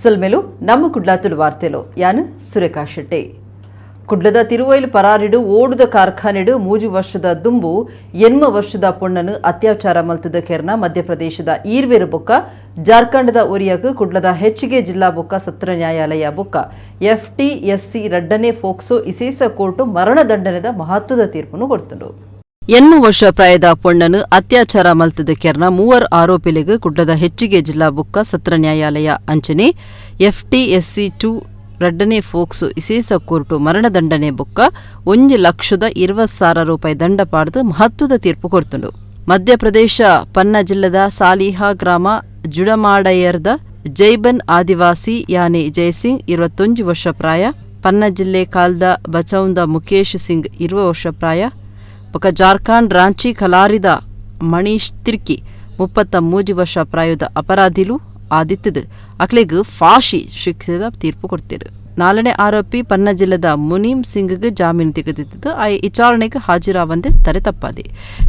ಸೊಲ್ಮೆಲು. ನಮ್ಮ ಕುಡ್ಲ ತುಳು ವಾರ್ತೆಲು. ಯಾನ್ ಸುರೇಖಾ ಶೆಟ್ಟಿ. ಕುಡ್ಲದ ತಿರುವೈಲ್ ಪರಾರಿಡು ಓಡುದ ಕಾರ್ಖಾನೆಡು 3 ವರ್ಷದ ದುಂಬು 8 ವರ್ಷದ ಪೊಣ್ಣನು ಅತ್ಯಾಚಾರ ಮಲ್ತದ ಕೆರ್ನ ಮಧ್ಯಪ್ರದೇಶದ ಈರ್ವೆರು ಬೊಕ್ಕ ಜಾರ್ಖಂಡ್ದ ಒರಿಯಗ್ ಕುಡ್ಲದ ಹೆಚ್ಚಿಗೆ ಜಿಲ್ಲಾ ಬೊಕ್ಕ ಸತ್ರ ನ್ಯಾಯಾಲಯ ಬೊಕ್ಕ ಎಫ್ಟಿಎಸ್ಸಿ ರಡ್ಡನೇ ಫೋಕ್ಸೋ ಇಸೇಸ ಕೋರ್ಟ್ ಮರಣದಂಡನೆದ ಮಹತ್ವದ ತೀರ್ಪುನು ಕೊರ್ತುಂಡು. 8 ವರ್ಷ ಪ್ರಾಯದ ಪೊಣ್ಣನು ಅತ್ಯಾಚಾರ ಮಲ್ತದ ಕೆರ್ನ ಮೂವರು ಆರೋಪಿಲೆಗ್ ಕುಡ್ಲದ ಹೆಚ್ಚಿಗೆ ಜಿಲ್ಲಾ ಬೊಕ್ಕ ಸತ್ರ ನ್ಯಾಯಾಲಯ ಅಂಚನೆ ಎಫ್ಟಿಎಸ್ಸಿ 2 ರಡ್ಡನೇ ಫೋಕ್ಸೋ ಇಸೇಸ ಕೋರ್ಟು ಮರಣದಂಡನೆ ಬೊಕ್ಕ 1,20,000 ರೂಪಾಯಿ ದಂಡ ಪಾಡ್ದು ಮಹತ್ವದ ತೀರ್ಪು ಕೊರ್ತುಂಡು. ಮಧ್ಯಪ್ರದೇಶ ಪನ್ನ ಜಿಲ್ಲೆದ ಸಾಲಿಹಾ ಗ್ರಾಮ ಜುಡಮಾಡಯರ್ದ ಜೈಬನ್ ಆದಿವಾಸಿ ಯಾನೆ ಜಯಸಿಂಗ್, 21 ವರ್ಷ ಪ್ರಾಯ, ಪನ್ನ ಜಿಲ್ಲೆ ಕಾಲ್ದ ಬಚೌಂದ ಮುಖೇಶ್ ಸಿಂಗ್, 20 ವರ್ಷ ಪ್ರಾಯ ಬೊಕ್ಕ ಜಾರ್ಖಂಡ್ ರಾಂಚಿ ಕಲಾರಿದ ಮಣೀಶ್ ತಿರ್ಕಿ, 33 ವರ್ಷ ಪ್ರಾಯದ ಅಪರಾಧಿಲು ಆದಿತ್ತದು ಅಕ್ಲೆಗ್ ಫಾಶಿ ಶಿಕ್ಷೆದ ತೀರ್ಪು ಕೊಡ್ತೇರು. ನಾಲ್ನೇ ಆರೋಪಿ ಪನ್ನ ಜಿಲ್ಲೆದ ಮುನೀಮ್ ಸಿಂಗ್ಗೆ ಜಾಮೀನು ತೆಗೆದಿದ್ದು ಆ ವಿಚಾರಣೆಗೆ ಹಾಜರಾವಂದೆ ತರೆ ತಪ್ಪಾದೆ.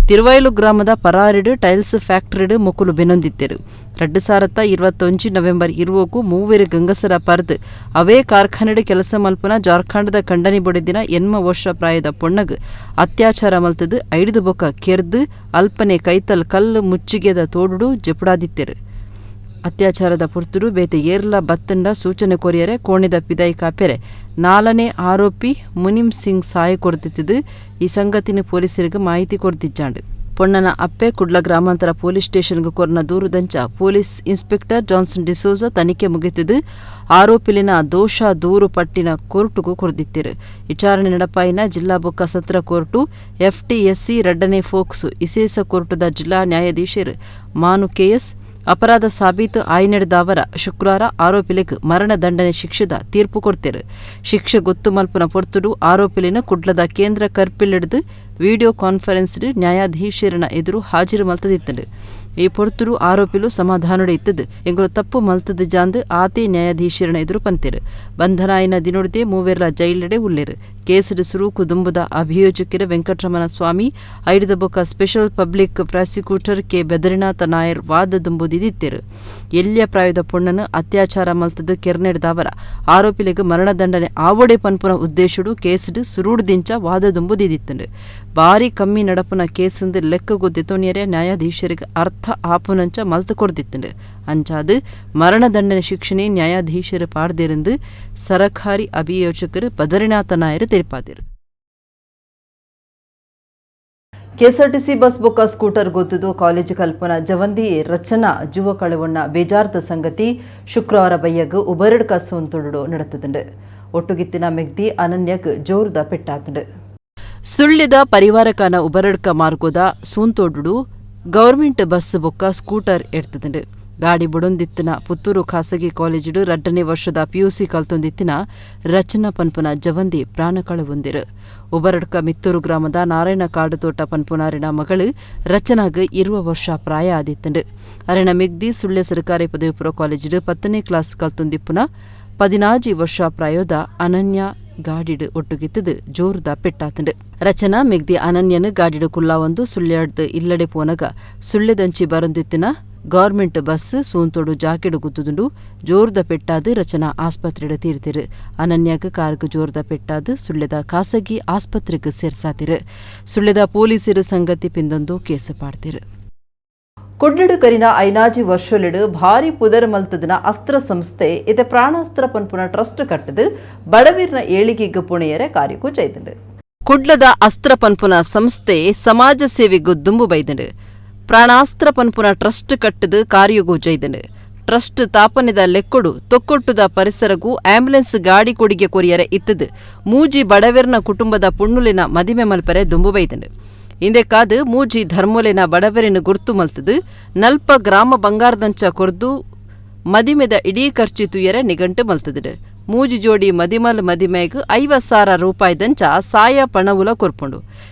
ತಿರುವೈಲು ಗ್ರಾಮದ ಪರಾರಿಡು ಟೈಲ್ಸ್ ಫ್ಯಾಕ್ಟರಿಡು ಮೊಕುಲು ಬೆನೊಂದಿತ್ತೆರು. 2021 ನವೆಂಬರ್ 20ಕ್ಕೂ ಮೂವೆರು ಗಂಗಸರ ಪರ್ದು ಅವೇ ಕಾರ್ಖಾನೆಡು ಕೆಲಸ ಮಲ್ಪುನ ಜಾರ್ಖಂಡ್ದ ಕಂಡನಿ ಬೊಡೆದಿನ 8 ವರ್ಷ ಪ್ರಾಯದ ಪೊಣ್ಣಗ್ ಅತ್ಯಾಚಾರ ಮಲ್ತದು ಐಡ್ದು ಬೊಕ್ಕ ಕೆರ್ದು ಅಲ್ಪನೆ ಕೈತಲ್ ಕಲ್ಲು ಮುಚ್ಚಿಗೆದ ತೋಡುಡು ಜೆಪುಡಾದಿತ್ತೆರು. ಅತ್ಯಾಚಾರದ ಪೊರ್ತುಡು ಬೇತೆ ಏರ್ಲ ಬತ್ತಂಡ ಸೂಚನೆ ಕೊರಿಯರೆ ಕೋಣೆದ ಪಿದಾಯಿ ಕಾಪೆರೆ ನಾಲನೇ ಆರೋಪಿ ಮುನಿಮ್ ಸಿಂಗ್ ಸಾಯ ಕೊರ್ದಿತ್ತದು. ಈ ಸಂಗತಿನ ಪೊಲೀಸರಿಗೆ ಮಾಹಿತಿ ಕೊರ್ದಿಜ್ಜಾಂಡ್. ಪೊಣ್ಣನ ಅಪ್ಪೆ ಕುಡ್ಲ ಗ್ರಾಮಾಂತರ ಪೊಲೀಸ್ ಸ್ಟೇಷನ್ಗೆ ಕೊರ್ನ ದೂರುದಂಚ police inspector Johnson D'Souza ತನಿಖೆ ಮುಗಿತಿದ್ದು ಆರೋಪಿಲಿನ ದೋಷ ದೂರು ಪಟ್ಟಿನ ಕೋರ್ಟುಗೂ ಕೊರ್ದಿತ್ತಿರು. ವಿಚಾರಣೆ ನಡಪಾಯಿನ ಜಿಲ್ಲಾ ಬೊಕ್ಕ ಸತ್ರ ಕೋರ್ಟು, ಎಫ್ಟಿಎಸ್ಸಿ ರಡ್ಡನೇ ಫೋಕ್ಸೋ ಇಸೇಸ ಕೋರ್ಟುದ ಜಿಲ್ಲಾ ನ್ಯಾಯಾಧೀಶರು ಮಾನು ಕೆಎಸ್ ಅಪರಾಧ ಸಾಬೀತು ಆಯ್ನೆಡ್ದಾವರ ಶುಕ್ರವಾರ ಆರೋಪಿಲೆಗ್ ಮರಣದಂಡನೆ ಶಿಕ್ಷೆದ ತೀರ್ಪು ಕೊಡ್ತೇರು. ಶಿಕ್ಷೆ ಗೊತ್ತು ಮಲ್ಪುನ ಪೊರ್ತುಡು ಆರೋಪಿಲಿನ ಕುಡ್ಲದ ಕೇಂದ್ರ ಕರ್ಪಿಲ್ಲಿಡ್ದು ವಿಡಿಯೋ ಕಾನ್ಫರೆನ್ಸ್ ನ್ಯಾಯಾಧೀಶರನ ಎದುರು ಹಾಜರು ಮಲ್ತದಿತ್ತಂಡು. ಈ ಪೊರ್ತುಡು ಆರೋಪಿಲು ಸಮಾಧಾನಡೆ ಇತ್ತದು ಎಂಗುಲು ತಪ್ಪು ಮಲ್ತದ ಜಾಂದು ಆತೆ ನ್ಯಾಯಾಧೀಶರನ ಎದುರು ಪಂತೇರು. ಬಂಧನಾಯಿನ ದಿನೊಡ್ದೆ ಮೂವೆರ್ಲ ಜೈಲಡೆ ಉಲ್ಲೇರು. ಕೇಸಡು ಸುರೂಕು ದುಂಬುದ ಅಭಿಯೋಜಕರ ವೆಂಕಟರಮಣ ಸ್ವಾಮಿ, ಐಡ್ದ ಬೊಕ್ಕ special public prosecutor K Badrinatha Nair ವಾದ ದುಂಬುದಿತ್ತಿರು. ಎಲ್ಯ ಪ್ರಾಯದ ಪೊಣ್ಣನು ಅತ್ಯಾಚಾರ ಮಲ್ತದ ಕೆರ್ನೆಡ್ದಾವರ ಆರೋಪಿಲೆಗ್ ಮರಣದಂಡನೆ ಆವೊಡೆ ಪನ್ಪುನ ಉದ್ದೇಶಡು ಕೇಸ್ಡ್ ಸುರೂಡ್ದಿಂಚ ವಾದ ದುಂಬುದಿತ್ತಿಂಡು. ಬಾರಿ ಕಮ್ಮಿ ನಡಪುನ ಕೇಸಂದು ಲೆಕ್ಕಗು ದೆತೊನಿಯರೆ ನ್ಯಾಯಾಧೀಶರಿಗೆ ಅರ್ಥ ಆಪುನಂಚ ಮಲ್ತು ಕೊರ್ದಿತ್ತುಂಡು. ಅಂಚಾದ್ ಮರಣದಂಡನೆ ಶಿಕ್ಷಣೆ ನ್ಯಾಯಾಧೀಶರು ಪಾಡ್ದಿರಂದು ಸರಕಾರಿ ಅಭಿಯೋಜಕರು ಬದರಿನಾಥ ನಾಯರ್ ತೆರಿಪಾದಿರು. ಕೆಎಸ್ಆರ್ಟಿಸಿ ಬಸ್ ಬೊಕ್ಕ ಸ್ಕೂಟರ್ ಗೊತ್ತುದು ಕಾಲೇಜು ಕಲ್ಪನ ಜವಂದಿ ರಚನಾ ಜುವ ಕಳುವಣ್ಣ ಬೇಜಾರ್ದ ಸಂಗತಿ ಶುಕ್ರವಾರ ಬಯ್ಯಗ್ ಉಬರಡ್ಕ ಸೋಂತೊಡು ನಡತದುಂಡು. ಒಟ್ಟುಗಿತ್ತಿನ ಮೆಗ್ದಿ ಅನನ್ಯಗ್ ಜೋರುದ ಪೆಟ್ಟಾತುಂಡು. ಸುಳ್ಳಿದ ಪರಿವಾರಕಾನ ಉಬರಡ್ಕ ಮಾರ್ಗೋದ ಸೂಂತೋಡುಡು ಗೌರ್ಮೆಂಟ್ ಬಸ್ ಬೊಕ್ಕ ಸ್ಕೂಟರ್ ಎಡ್ತದುಂಡು. ಗಾಡಿ ಬುಡೊಂದಿತ್ತಿನ ಪುತ್ತೂರು ಖಾಸಗಿ ಕಾಲೇಜಿಡು ರಡ್ಡನೇ ವರ್ಷದ ಪಿಯುಸಿ ಕಲ್ತೊಂದಿತ್ತಿನ ರಚನಾ ಪನ್ಪುನ ಜವಂದಿ ಪ್ರಾಣ ಕಳುವೊಂದಿರು. ಉಬರಡ್ಕ ಮಿತ್ತೂರು ಗ್ರಾಮದ ನಾರಾಯಣ ಕಾಡುತೋಟ ಪನ್ಪುನಾರಿನ ಮಗಳು ರಚನಾಗ್ 20 ವರ್ಷ ಪ್ರಾಯ ಆದಿತ್ತಂಡು. ಅರೆನ ಮೆಗ್ದಿ ಸುಳ್ಯ ಸರ್ಕಾರಿ ಪದವಿ ಪೂರ್ವ ಕಾಲೇಜಿಡು 10ನೇ ಕ್ಲಾಸ್ ಕಲ್ತೊಂದಿಪ್ಪುನ 16 ವರ್ಷ ಪ್ರಾಯೋದ ಅನನ್ಯ ಗಾಡಿಡ್ ಒಟ್ಟುಗಿತ್ತದು ಜೋರುದ ಪೆಟ್ಟಾತಂಡು. ರಚನಾ ಮೆಗ್ದಿ ಅನನ್ಯನು ಗಾಡಿಡು ಕುಲ್ಲಾವೊಂದು ಸುಳ್ಯಾಡ್ದು ಇಲ್ಲಡೆ ಪೋನಗ ಸುಳ್ಳೆದಂಚಿ ಬರೊಂದಿತ್ತಿನ ಗೌರ್ಮೆಂಟ್ ಬಸ್ ಸೂಂತೋಡು ಜಾಕೆಡು ಗುದ್ದುದುಂಡು. ಜೋರುದ ಪೆಟ್ಟಾದು ರಚನಾ ಆಸ್ಪತ್ರೆಡ್ ತೀರ್ತಿರು. ಅನನ್ಯಾಗ್ ಕಾರ್ಗ್ ಜೋರುದ ಪೆಟ್ಟಾದು ಸುಳ್ಳೆದ ಖಾಸಗಿ ಆಸ್ಪತ್ರೆಗ್ ಸೇರ್ಸಾತಿರು. ಸುಳ್ಳೆದ ಪೊಲೀಸರು ಸಂಗತಿ ಪಿಂದೊಂದು ಕೇಸು ಪಾಡ್ತಿರು. ಕುಡ್ಲಡು ಕರಿನ ಐನಾಜಿ ವರ್ಷಲೆಡು ಭಾರಿ ಪುದರ್ ಮಲ್ತದಿನ ಅಸ್ತ್ರ ಸಂಸ್ಥೆ ಇತ್ತೆ ಪ್ರಾಣಾಸ್ತ್ರ ಪನ್ಪುನ ಟ್ರಸ್ಟ್ ಕಟ್ಟದು ಬಡವೀರ್ನ ಏಳಿಗೆಗ್ ಪುಣೆಯರೆ ಕಾರ್ಯಕ್ಕೂ ಜೈದುಂಡು. ಕುಡ್ಲದ ಅಸ್ತ್ರ ಪನ್ಪುನ ಸಂಸ್ಥೆ ಸಮಾಜ ಸೇವೆಗೂ ದುಂಬು ಬೈದುಂಡು. ಪ್ರಾಣಾಸ್ತ್ರ ಪನ್ಪುನ ಟ್ರಸ್ಟ್ ಕಟ್ಟದು ಕಾರ್ಯಗೂ ಜೈದುಂಡು. ಟ್ರಸ್ಟ್ ತಾಪನೆದ ಲೆಕ್ಕೊಡು ತೊಕ್ಕೊಟ್ಟುದ ಪರಿಸರಗೂ ಆಂಬ್ಯುಲೆನ್ಸ್ ಗಾಡಿ ಕೊಡಿಗೆ ಕೊರಿಯರೆ ಇತ್ತದು ಮೂಜಿ ಬಡವೆರ್ನ ಕುಟುಂಬದ ಪುಣ್ಣುಲಿನ ಮದಿಮೆ ಮಲ್ಪರೆ ದುಂಬು ಬೈದುಂಡು. ಇಂದೆಕಾದು ಮೂಜಿ ಧರ್ಮೊಲೆನ ಬಡವರಿನ ಗುರ್ತು ಮಲ್ತದು ನಲ್ಪ ಗ್ರಾಮ ಬಂಗಾರದಂಚ ಕೊರ್ದು ಮದಿಮೆದ ಇಡೀ ಖರ್ಚು ತುಯರೆ ನಿಗಂಟು ಮಲ್ತದಿಡು. ಮೂಜಿ ಜೋಡಿ ಮದಿಮಲ್ ಮದಿಮೆಗ್ 50,000 ರೂಪಾಯಿದಂಚ ಸಾಯ ಪಣವುಲ ಕೊರ್ಪುಂಡು.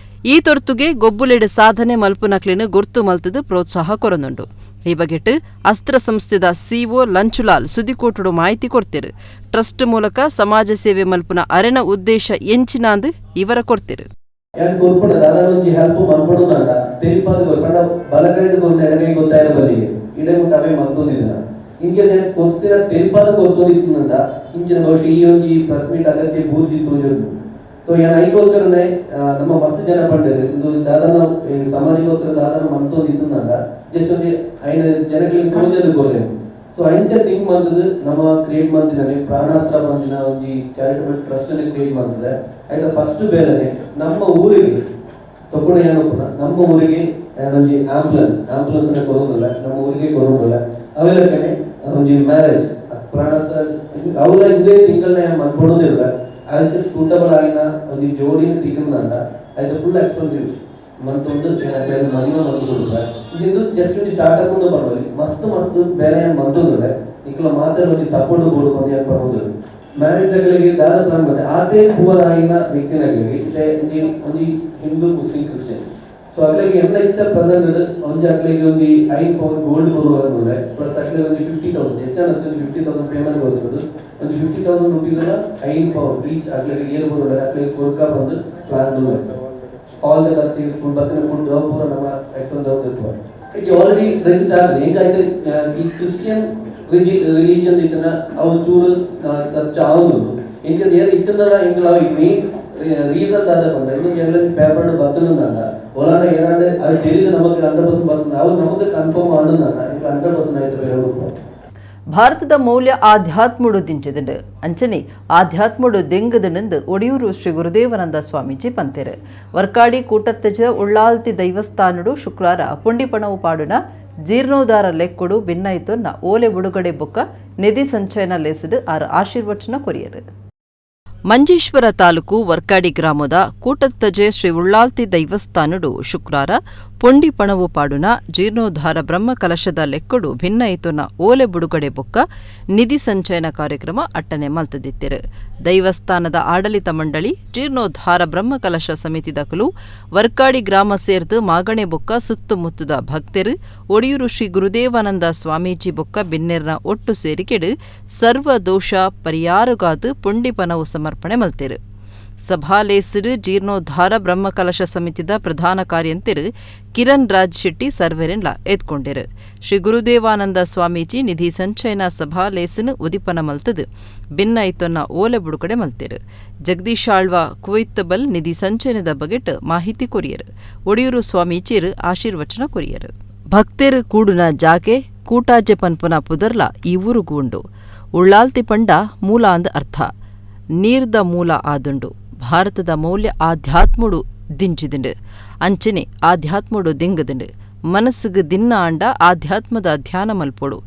ಈ ತೊರ್ತುಗೆ ಗೊಬ್ಬುಲೆಡ್ ಸಾಧನೆ ಮಲ್ಪುನಕ್ಲೆನ್ ಗುರ್ತು ಮಲ್ತದು ಪ್ರೋತ್ಸಾಹ ಕೊರೊಂದುಂಡು. ಈ ಬಗೆಟ್ ಅಸ್ತ್ರ ಸಂಸ್ಥೆದ ಸಿಒ ಲಂಚುಲಾಲ್ ಸುದಿಕೋಟುಡು ಮಾಹಿತಿ ಕೊಡ್ತಿರು. ಟ್ರಸ್ಟ್ ಮೂಲಕ ಸಮಾಜ ಸೇವೆ ಮಲ್ಪುನ ಅರೆನ ಉದ್ದೇಶ ಎಂಚಿನಾಂದ್ ಇವರ ಕೊಡ್ತಿರು. ಯಾನ್ ಕೊರ್ಪುಂಡ ದಾದಾನ ಒಂಜಿ ಹೆಲ್ಪ್ ಮನ್ಪೊಡುಂಡ ತೆರಿಪಾದ್ ಕೊರ್ಪಂಡ ಬಲಗೈಡ್ ಕೊರ್ನ ಎಡಗೈ ಗೊತ್ತಾಯಿರ ಬಲ್ಲಿಗೆ ಇಡೆ ಮುಟ್ಟ ಅವೇ ಮಲ್ತೊಂದಿದ್ದ. In case ಏನ್ ಕೊರ್ತಿನ ತೆರಿಪಾದ ಕೊರ್ತೊಂದಿತ್ತಂಡ ಇಂಚಿನ ಬಹುಶಃ ಈ ಒಂಜಿ ಪ್ರೆಸ್ ಮೀಟ್ ಅಗತ್ಯ ಬೂರ್ಜಿ ತೋಜೊಂಡು. ಸೊ ಏನ್ ಐಕೋಸ್ಕರನೇ ನಮ್ಮ ಮಸ್ತ್ ಜನ ಪಂಡೇರು, ಇಂದು ದಾದನ ಈ ಸಮಾಜಕ್ಕೋಸ್ಕರ ದಾದನ ಮಂತೊಂದಿತ್ತಂಡ ಜಸ್ಟ್ ಒಂಜಿ ಐನ ಜನಗಳಿಗೆ ತೋಜದು ಕೊರ್ಲೆ. ಸೊ ಅಂಚ ಥಿಂಕ್ ಮಂತದ ನಮ್ಮ ಕ್ರಿಯೇಟ್ ಮಂತಿನ ಪ್ರಾಣಾಸ್ತ್ರ ಬಂದಿನ ಒಂಜಿ charitable trust create ಮಂತದೆ. ಆಯ್ತಾ, ಫಸ್ಟ್ ಬೇರೆನೆ ನಮ್ಮ ಊರಿಗೆ ತೊಗೊಂಡು ಏನಪ್ಪನ ನಮ್ಮ ಊರಿಗೆ ಒಂಜಿ ಆಂಬುಲೆನ್ಸ್ ಆಂಬುಲೆನ್ಸ್ ಕೊರೊಂದಿಲ್ಲ, ನಮ್ಮ ಊರಿಗೆ ಕೊರೊಂದಿಲ್ಲ. ಅವೆಲ್ಲಕ್ಕನೆ ಒಂಜಿ ಮ್ಯಾರೇಜ್ ಪ್ರಾಣಾಸ್ತ್ರ ಅವರ ಇದೇ ತಿಂಗಳನ್ನ ಮನ್ಪೊಡೋದಿಲ್ಲ. ಅದಕ್ಕೆ ಸೂಟಬಲ್ ಆಗಿನ ಒಂಜಿ ಜೋಡಿನ ತಿಕ್ಕಂದ ಅದಕ್ಕೆ ಫುಲ್ ಎಕ್ಸ್ಪೆನ್ಸಿವ್ ಮಂತೊಂದು ಏನಾಗ್ತದೆ ಮದುವೆ ಮಂತು ಕೊಡುತ್ತೆ. ಇದು ಜಸ್ಟ್ ಒಂಜಿ ಸ್ಟಾರ್ಟ್ ಅಪ್ ಒಂದು ಪನ್ನೊಲಿ. ಮಸ್ತ್ ಮಸ್ತ್ ಬೇರೆ ಏನು ಮಂತೊಂದಿಲ್ಲ. ನಿಕ್ಲ ಮಾತ್ರ ಒಂಜಿ ಸಪೋರ್ಟ್ ಬೋಡು ಪಂದ್ ಯಾನ್ ಪನೊಂದುಲ್ಲೆ. ಮ್ಯಾರೇಜ್ ಅಗಲಿಗೆ ದಾದ ಪ್ಲಾನ್ ಮತ್ತೆ ಆತೇ ಪುವರ್ ಆಗಿನ ವ್ಯಕ್ತಿನಗಲಿಗೆ ಇತ್ತೆ ಒಂಜಿ ಒಂಜಿ ಹಿಂದೂ, Muslim, Christian. So ಅಗಲಿಗೆ ಎಲ್ಲ ಇತ್ತ ಪ್ರೆಸೆಂಟ್ ಒಂಜಿ ಅಗಲಿಗೆ ಒಂಜಿ 5 ಪೌಂಡ್ ಗೋಲ್ಡ್ ಕೊಡುವ, ಪ್ಲಸ್ ಅಗಲಿಗೆ ಒಂಜಿ 50,000, ಎಷ್ಟು ಜನ 50,000 ಪೇಮೆಂಟ್ ಬರ್ತದೆ. ಒಂಜಿ 50,000 ರುಪೀಸ್ ಎಲ್ಲ 5 ಪೌಂಡ್ ಈಚ್ ಅಗಲಿಗೆ ಏರ್ ಬರೋಲ್ಲ ಅಗಲಿಗೆ ಕೊರ್ಕ ಬಂದು plan. All the ಖರ್ಚು, ಫುಡ್ ಬತ್ತಿನ ಫುಡ್ ಪೂರ ನಮ್ಮ ಎಕ್ಸ್ಪೆನ್ಸ್ ಆಗ್ತಿತ್ತು. ಇದು ಆಲ್ರೆಡಿ ರಿಜಿಸ್ಟರ್ ಆಗಿದೆ. ಹಿಂಗಾಯ್ತು ಈ ಕ್ರಿಶ್ಚಿಯನ್ ರಿಲಿಜನ್ ಇದನ್ನ ಅವು ಚೂರು ಸರ್ಚ್ ಆവുಂದು. ಇನ್ ಕೇಸ್ ಏರ್ ಇತ್ತಂದಲ್ಲ ಎಂಗ್ಲ ಮೇನ್ ರೀಸನ್ ದಾದ ಪಂಡ ಇನ್ನೊಂದು ಎಲ್ಲ ಪೇಪರ್ ಬತ್ತದಂಡ ಒಲಾಂಡ ಏನಾಂಡೆ ಅದು ತಿಳಿದು ನಮಗೆ 100% ಬರ್ತದೆ. ಅವು ನಮಗೆ ಕನ್ಫರ್ಮ್ ಆಡುದಂಡ ಎಂಗ್ಲ 100% ಆಯ್ತು ಬೇರೆ. ಭಾರತದ ಮೌಲ್ಯ ಆಧ್ಯಾತ್ಮಡು ದಿಂಚದಂಡು, ಅಂಚನೆ ಆಧ್ಯಾತ್ಮಡು ದೆಂಗದನೆಂದು ಒಡಿಯೂರು ಶ್ರೀ ಗುರುದೇವಾನಂದ ಸ್ವಾಮೀಜಿ ಪಂತೆರು. ವರ್ಕಾಡಿ ಕೂಟತ್ತೆಜ ಉಳ್ಳಾಲ್ತಿ ದೈವಸ್ಥಾನಡು ಶುಕ್ರವಾರ ಪುಂಡಿಪಣವು ಪಾಡುನ ಜೀರ್ಣೋದ್ಧಾರ ಲೆಕ್ಕುಡು ಭಿನ್ನೈತೊನ್ನ ಓಲೆ ಬುಡುಗಡೆ ಬೊಕ್ಕ ನಿಧಿ ಸಂಚಯನ ಲೇಸಿಡು ಆರು ಆಶೀರ್ವಚನ ಕೊರಿಯರು. ಮಂಜೇಶ್ವರ ತಾಲೂಕು ವರ್ಕಾಡಿ ಗ್ರಾಮದ ಕೂಟತ್ತಜೆ ಶ್ರೀ ಉಳ್ಳಾಲ್ತಿ ದೈವಸ್ಥಾನಡು ಶುಕ್ರವಾರ ಪೊಂಡಿ ಪಣವು ಪಾಡುನ ಜೀರ್ಣೋದ್ಧಾರ ಬ್ರಹ್ಮ ಕಲಶದ ಲೆಕ್ಕಡು ಭಿನ್ನೈತೊನ ಓಲೆ ಬುಡುಗಡೆ ಬೊಕ್ಕ ನಿಧಿ ಸಂಚಯನ ಕಾರ್ಯಕ್ರಮ ಅಟ್ಟನೆ ಮಲ್ತದಿತ್ತಿರು. ದೈವಸ್ಥಾನದ ಆಡಳಿತ ಮಂಡಳಿ, ಜೀರ್ಣೋದ್ಧಾರ ಬ್ರಹ್ಮ ಕಲಶ ಸಮಿತಿ ದಕಲು, ವರ್ಕಾಡಿ ಗ್ರಾಮ ಸೇರ್ದು ಮಾಗಣೆ ಬೊಕ್ಕ ಸುತ್ತಮುತ್ತದ ಭಕ್ತರು, ಒಡಿಯೂರು ಶ್ರೀ ಗುರುದೇವಾನಂದ ಸ್ವಾಮೀಜಿ ಬೊಕ್ಕ ಬಿನ್ನೆರ್ನ ಒಟ್ಟು ಸೇರಿಕೆಡು ಸರ್ವ ದೋಷ ಪರಿಯಾರುಗಾದು ಪುಂಡಿ ಪನವು ಸಮರ್ಪಣೆ ಮಲ್ತೆರು. ಸಭಾಲೇಸಿರು ಜೀರ್ಣೋದ್ಧಾರ ಬ್ರಹ್ಮಕಲಶ ಸಮಿತಿದ ಪ್ರಧಾನ ಕಾರ್ಯಂತೆರು ಕಿರಣ್ ರಾಜ್ ಶೆಟ್ಟಿ ಸರ್ವೆರೆನ್ಲ ಎತ್ಕೊಂಡಿರು. ಶ್ರೀ ಗುರುದೇವಾನಂದ ಸ್ವಾಮೀಜಿ ನಿಧಿ ಸಂಚಯನ ಸಭಾಲೇಸಿನ ಉದಿಪನ ಮಲ್ತದು ಭಿನ್ನ ಐತೊನ್ನ ಓಲೆ ಬುಡುಕಡೆ ಮಲ್ತೆರು. ಜಗದೀಶ್ ಆಳ್ವ ಕುವೈತ್ತಬಲ್ ನಿಧಿ ಸಂಚಯನದ ಬಗೆಟ್ ಮಾಹಿತಿ ಕೊರಿಯರು. ಒಡಿಯೂರು ಸ್ವಾಮೀಜಿರು ಆಶೀರ್ವಚನ ಕೊರಿಯರು. ಭಕ್ತೆರು ಕೂಡುನ ಜಾಗೆ ಕೂಟಾಜೆ ಪನ್ಪುನ ಪುದರ್ಲ ಈ ಊರುಗು ಉಂಡು. ಉಳ್ಳಾಲ್ತಿ ಪಂಡ ಮೂಲ ಅಂದ್ ಅರ್ಥ. ನೀರ್ದ ಮೂಲ ಆದುಂಡು. ಭಾರತದ ಮೌಲ್ಯ ಆಧ್ಯಾತ್ಮಡು ದಿಂಚಿದಿಂಡು, ಅಂಚನೆ ಆಧ್ಯಾತ್ಮಡು ದಿಂಗದಿಂಡು. ಮನಸ್ಸುಗು ದಿನ್ನ ಆಂಡ ಆಧ್ಯಾತ್ಮದ ಧ್ಯಾನ ಮಲ್ಪೊಡು.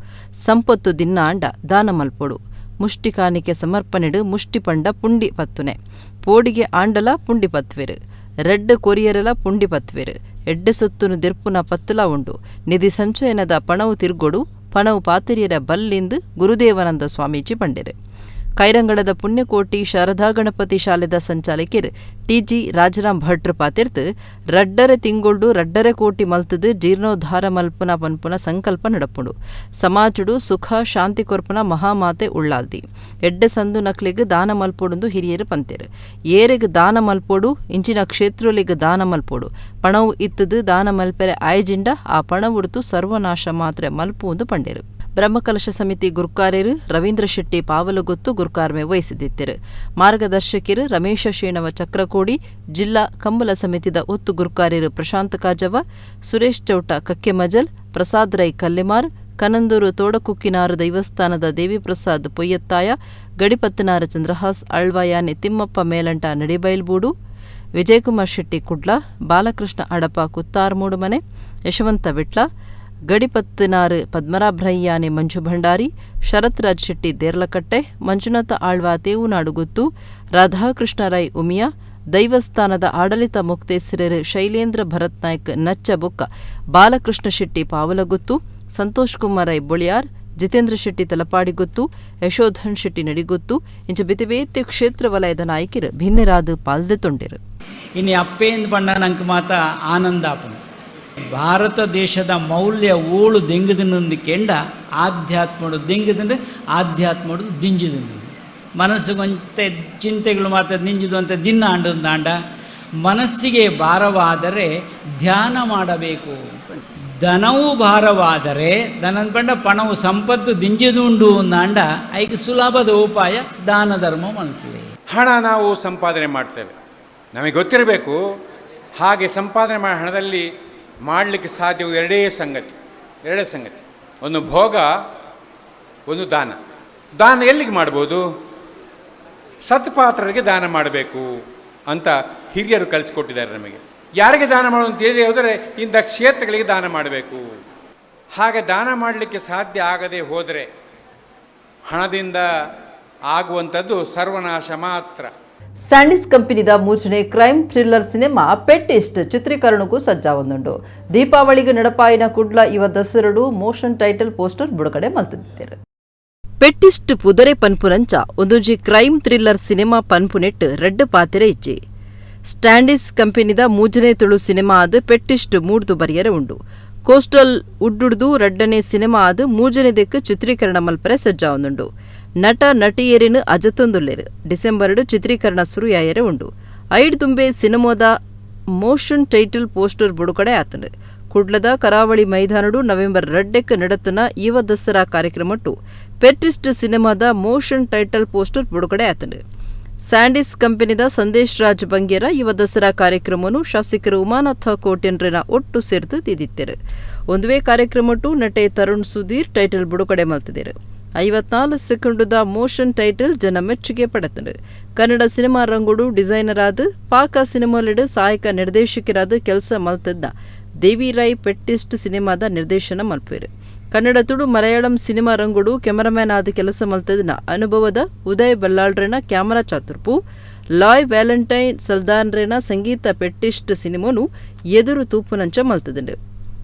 ಸಂಪತ್ತು ದಿನ್ನ ಆಂಡ ದಾನ ಮಲ್ಪೊಡು. ಮುಷ್ಟಿಕಾನಿಕೆ ಸಮರ್ಪಣೆಡು ಮುಷ್ಟಿ ಪಂಡ ಪುಂಡಿ ಪತ್ತುನೆ. ಪೋಡಿಗೆ ಆಂಡಲ ಪುಂಡಿ ಪತ್ವೆರು, ರಡ್ಡ್ ಕೊರಿಯರಲ ಪುಂಡಿ ಪತ್ವೆರು. ಎಡ್ಡೆ ಸೊತ್ತುನು ದೆರ್ಪುನ ಪತ್ತಲ ಉಂಡು. ನಿಧಿ ಸಂಚಯನದ ಪಣವು ತಿರ್ಗೊಡು, ಪಣವು ಪಾತಿರಿಯರ ಬಲ್ಲಿಂದು ಗುರುದೇವಾನಂದ ಸ್ವಾಮೀಜಿ ಪಂಡೆರು. ಕೈರಂಗಳದ ಪುಣ್ಯಕೋಟಿ ಶಾರದಾ ಗಣಪತಿ ಶಾಲೆದ ಸಂಚಾಲಕಿರ್ ಟಿಜಿ ರಾಜರಾಮ್ ಭಟ್ರು ಪಾತಿರ್ತು 2.5 ತಿಂಗೊಳ್ಡು 2.5 ಕೋಟಿ ಮಲ್ತದು ಜೀರ್ಣೋದ್ಧಾರ ಮಲ್ಪುನ ಪನ್ಪುನ ಸಂಕಲ್ಪ ನಡಪುಂಡು. ಸಮಾಜಡು ಸುಖ ಶಾಂತಿ ಕೊರ್ಪುನ ಮಹಾಮಾತೆ ಉಳ್ಳಾಲ್ದಿ. ಎಡ್ಡೆ ಸಂದು ನಕ್ಲೆಗ್ ದಾನ ಮಲ್ಪೊಡುಂದು ಹಿರಿಯರು ಪಂತೆರು. ಏರೆಗ್ ದಾನ ಮಲ್ಪೊಡು, ಇಂಚಿನ ಕ್ಷೇತ್ರೊಲೆಗ್ ದಾನ ಮಲ್ಪೊಡು. ಪಣವು ಇತ್ತದು ದಾನ ಮಲ್ಪೆರೆ ಆಯಜಿಂಡ ಆ ಪಣವುಡ್ತು ಸರ್ವನಾಶ ಮಾತ್ರ ಮಲ್ಪುವುದು ಪಂಡೆರು. ಬ್ರಹ್ಮಕಲಶ ಸಮಿತಿ ಗುರ್ಕಾರ್ಯರು ರವೀಂದ್ರ ಶೆಟ್ಟಿ ಪಾವಲುಗೊತ್ತು ಗುರ್ಕಾರ್ಮೆ ವಹಿಸಿದಿತ್ತೆರು. ಮಾರ್ಗದರ್ಶಕಿರು ರಮೇಶ ಶೇಣವ ಚಕ್ರಕೋಡಿ, ಜಿಲ್ಲಾ ಕಂಬಳ ಸಮಿತಿದ ಒತ್ತು ಗುರ್ಕಾರ್ಯರು ಪ್ರಶಾಂತ್ ಕಾಜವ, ಸುರೇಶ್ ಚೌಟ ಕಕ್ಕೆಮಜಲ್, ಪ್ರಸಾದ್ ರೈ ಕಲ್ಲೆಮಾರ್, ಕನಂದೂರು ತೋಡಕುಕ್ಕಿನಾರು ದೈವಸ್ಥಾನದ ದೇವಿಪ್ರಸಾದ್ ಪೊಯ್ಯತ್ತಾಯ, ಗಡಿಪತ್ತನಾರ ಚಂದ್ರಹಾಸ್ ಅಳ್ವಾಯಾನೆ, ತಿಮ್ಮಪ್ಪ ಮೇಲಂಟ ನಡಿಬೈಲ್ಬೂಡು, ವಿಜಯಕುಮಾರ್ ಶೆಟ್ಟಿ ಕುಡ್ಲ, ಬಾಲಕೃಷ್ಣ ಅಡಪ ಕುತ್ತಾರ್ಮೂಡು ಮನೆ, ಯಶವಂತ ವಿಟ್ಲ, ಗಡಿಪತ್ತನಾರು ಪದ್ಮನಾಭ್ರಯ್ಯಾನೆ, ಮಂಜು ಭಂಡಾರಿ, ಶರತ್ ರಾಜ್ ಶೆಟ್ಟಿ ದೇರ್ಲಕಟ್ಟೆ, ಮಂಜುನಾಥ ಆಳ್ವ ತೇವುನಾಡುಗುತ್ತು, ರಾಧಾಕೃಷ್ಣ ರೈ ಉಮಿಯಾ, ದೈವಸ್ಥಾನದ ಆಡಳಿತ ಮೊಕ್ತೇಸರರು ಶೈಲೇಂದ್ರ ಭರತ್ ನಾಯ್ಕ್ ನಚ್ಚ ಬೊಕ್ಕ ಬಾಲಕೃಷ್ಣ ಶೆಟ್ಟಿ ಪಾವಲಗುತ್ತು, ಸಂತೋಷ್ ಕುಮಾರ್ ರೈ ಬೊಳಿಯಾರ್, ಜಿತೇಂದ್ರ ಶೆಟ್ಟಿ ತಲಪಾಡಿಗುತ್ತು, ಯಶೋಧನ್ ಶೆಟ್ಟಿ ನಡಿಗುತ್ತು ಇಂಚ ಬೇತೆ ಬೇತೆ ಕ್ಷೇತ್ರ ವಲಯದ ನಾಯಕರು ಭಿನ್ನರಾದ ಪಾಲ್ದೆ ತೊಂಡಿರು. ಇನ್ನು ಅಪ್ಪೇಂದು ಪಂಡ ನಂಗೆ ಮಾತ ಆನಂದ ಆಪುಂಡು. ಭಾರತ ದೇಶದ ಮೌಲ್ಯ ಓಳು ದೆಂಗದಿನೊಂದು ಕೆಂಡ ಆಧ್ಯಾತ್ಮಡು ದೆಂಗದಂದ್ರೆ ಆಧ್ಯಾತ್ಮಡು ದಿಂಜಿದಂದು ಮನಸ್ಸುಗೊಂತೆ ಚಿಂತೆಗಳು ಮಾತ್ರ ನಿಂಜಿದು ಅಂತ ದಿನ ಆಂಡ ಮನಸ್ಸಿಗೆ ಭಾರವಾದರೆ ಧ್ಯಾನ ಮಾಡಬೇಕು. ಧನವು ಭಾರವಾದರೆ ಧನದ ಪಂಡ ಪಣವು ಸಂಪತ್ತು ದಿಂಜಿದುಂಡು ಅಂದಾಂಡ ಐಕ್ ಸುಲಭದ ಉಪಾಯ ದಾನ ಧರ್ಮ ಮಲ್ಪುವೆ. ಹಣ ನಾವು ಸಂಪಾದನೆ ಮಾಡ್ತೇವೆ, ನಮಗೆ ಗೊತ್ತಿರಬೇಕು. ಹಾಗೆ ಸಂಪಾದನೆ ಮಾಡೋ ಹಣದಲ್ಲಿ ಮಾಡಲಿಕ್ಕೆ ಸಾಧ್ಯವು ಎರಡೇ ಸಂಗತಿ. ಒಂದು ಭೋಗ, ಒಂದು ದಾನ. ದಾನ ಎಲ್ಲಿಗೆ ಮಾಡ್ಬೋದು? ಸತ್ಪಾತ್ರರಿಗೆ ದಾನ ಮಾಡಬೇಕು ಅಂತ ಹಿರಿಯರು ಕಲಿಸಿಕೊಟ್ಟಿದ್ದಾರೆ ನಮಗೆ. ಯಾರಿಗೆ ದಾನ ಮಾಡೋದು ಅಂತ ತಿಳಿದೇ ಹೋದರೆ ಇಂಥ ಕ್ಷೇತ್ರಗಳಿಗೆ ದಾನ ಮಾಡಬೇಕು. ಹಾಗೆ ದಾನ ಮಾಡಲಿಕ್ಕೆ ಸಾಧ್ಯ ಆಗದೆ ಹೋದರೆ ಹಣದಿಂದ ಆಗುವಂಥದ್ದು ಸರ್ವನಾಶ ಮಾತ್ರ. ಸ್ಯಾಂಡಿಸ್ ಕಂಪನಿದ ಮೂಜನೆ crime thriller cinema ಪೆಟ್ಟಿಸ್ಟ್ ಚಿತ್ರೀಕರಣಕ್ಕೂ ಸಜ್ಜಾವೊಂದುಂಡು. ದೀಪಾವಳಿಗೆ ನಡಪಾಯಿನ ಕುಡ್ಲ ಇವ ದಸರಡು motion title poster ಬಿಡುಗಡೆ ಮಲ್ತಿದ್ದಾರೆ. ಪೆಟ್ಟಿಸ್ಟ್ ಪುದರೆ ಪನ್ಪುನಂಚ ಒಂದೊಂಜಿ crime thriller cinema ಪನ್ಪುನೆಟ್ red ಪಾತಿರೆ ಇಚ್ಚೆ. ಸ್ಟ್ಯಾಂಡಿಸ್ ಕಂಪನಿದ ಮೂಜನೆ ತುಳು ಸಿನಿಮಾ ಅದು ಪೆಟ್ಟಿಸ್ಟ್ ಮೂಡ್ದು ಬರಿಯರೆ ಉಂಡು. ಕೋಸ್ಟಲ್ ಉಡ್ಡುಡ್ದು ರಡ್ಡನೆ ಸಿನಿಮಾ ಅದು ಮೂಜನೆ ದೆಕ್ಕು ಚಿತ್ರೀಕರಣ ಮಲ್ಪರೆ ಸಜ್ಜಾವೊಂದುಂಡು. ನಟ ನಟಿಯರಿನ ಅಜತೊಂದುಲ್ಲೆರು. ಡಿಸೆಂಬರ್ಡು ಚಿತ್ರೀಕರಣ ಸುರುಯಾಯರೆ ಉಂಡು. ಐಡ್ ದುಂಬೆ ಸಿನಿಮಾದ motion title poster ಬಿಡುಗಡೆ ಆತಂಡು. ಕುಡ್ಲದ ಕರಾವಳಿ ಮೈದಾನಡು ನವೆಂಬರ್ 2ಕ್ಕೆ ನಡತನ ಯುವ ದಸರಾ ಕಾರ್ಯಕ್ರಮಟ್ಟು ಪೆಟ್ಟಿಸ್ಟ್ ಸಿನಿಮಾದ motion title poster ಬಿಡುಗಡೆ ಆತಂಡು. ಸ್ಯಾಂಡಿಸ್ ಕಂಪನಿದ ಸಂದೇಶ್ ರಾಜ್ ಬಂಗೇರ ಯುವ ದಸರಾ ಕಾರ್ಯಕ್ರಮವನ್ನು ಶಾಸಕರು ಉಮಾನಾಥ ಕೋಟ್ಯನ್ರನ ಒಟ್ಟು ಸೇರ್ದು ದಿದಿತ್ತರು. ಒಂದುವೇ ಕಾರ್ಯಕ್ರಮಟ್ಟು ನಟೆ ತರುಣ್ ಸುಧೀರ್ ಟೈಟಲ್ ಬಿಡುಗಡೆ ಮಲ್ತಿದ್ದರು. 54 ಸೆಕೆಂಡುದ ಮೋಷನ್ ಟೈಟಲ್ ಜನ ಮೆಚ್ಚುಗೆ ಪಡೆತನು. ಕನ್ನಡ ಸಿನಿಮಾ ರಂಗುಡು ಡಿಸೈನರ್ ಆದ ಪಾಕ ಸಿನಿಮಾಲಿಡು ಸಹಾಯಕ ನಿರ್ದೇಶಕರಾದ ಕೆಲಸ ಮಲ್ತದ್ದ ದೇವಿ ರಾಯ್ ಪೆಟ್ಟಿಸ್ಟ್ ಸಿನಿಮಾದ ನಿರ್ದೇಶನ ಮಲ್ಪೇರು. ಕನ್ನಡ ತುಳು ಮಲಯಾಳಂ ಸಿನಿಮಾ ರಂಗುಡು ಕೆಮರಾಮ್ಯಾನ್ ಆದ ಕೆಲಸ ಮಲ್ತದನ ಅನುಭವದ ಉದಯ್ ಬಲ್ಲಾಳ್ರೇನ ಕ್ಯಾಮರಾ ಚಾತುರ್ಪು, ಲಾಯ್ ವ್ಯಾಲೆಂಟೈನ್ ಸಲ್ದಾನ್ರೇನ ಸಂಗೀತ ಪೆಟ್ಟಿಸ್ಟ್ ಸಿನಿಮಾನು ಎದುರು ತೂಪುನಂಚ ಮಲ್ತದಂಡು.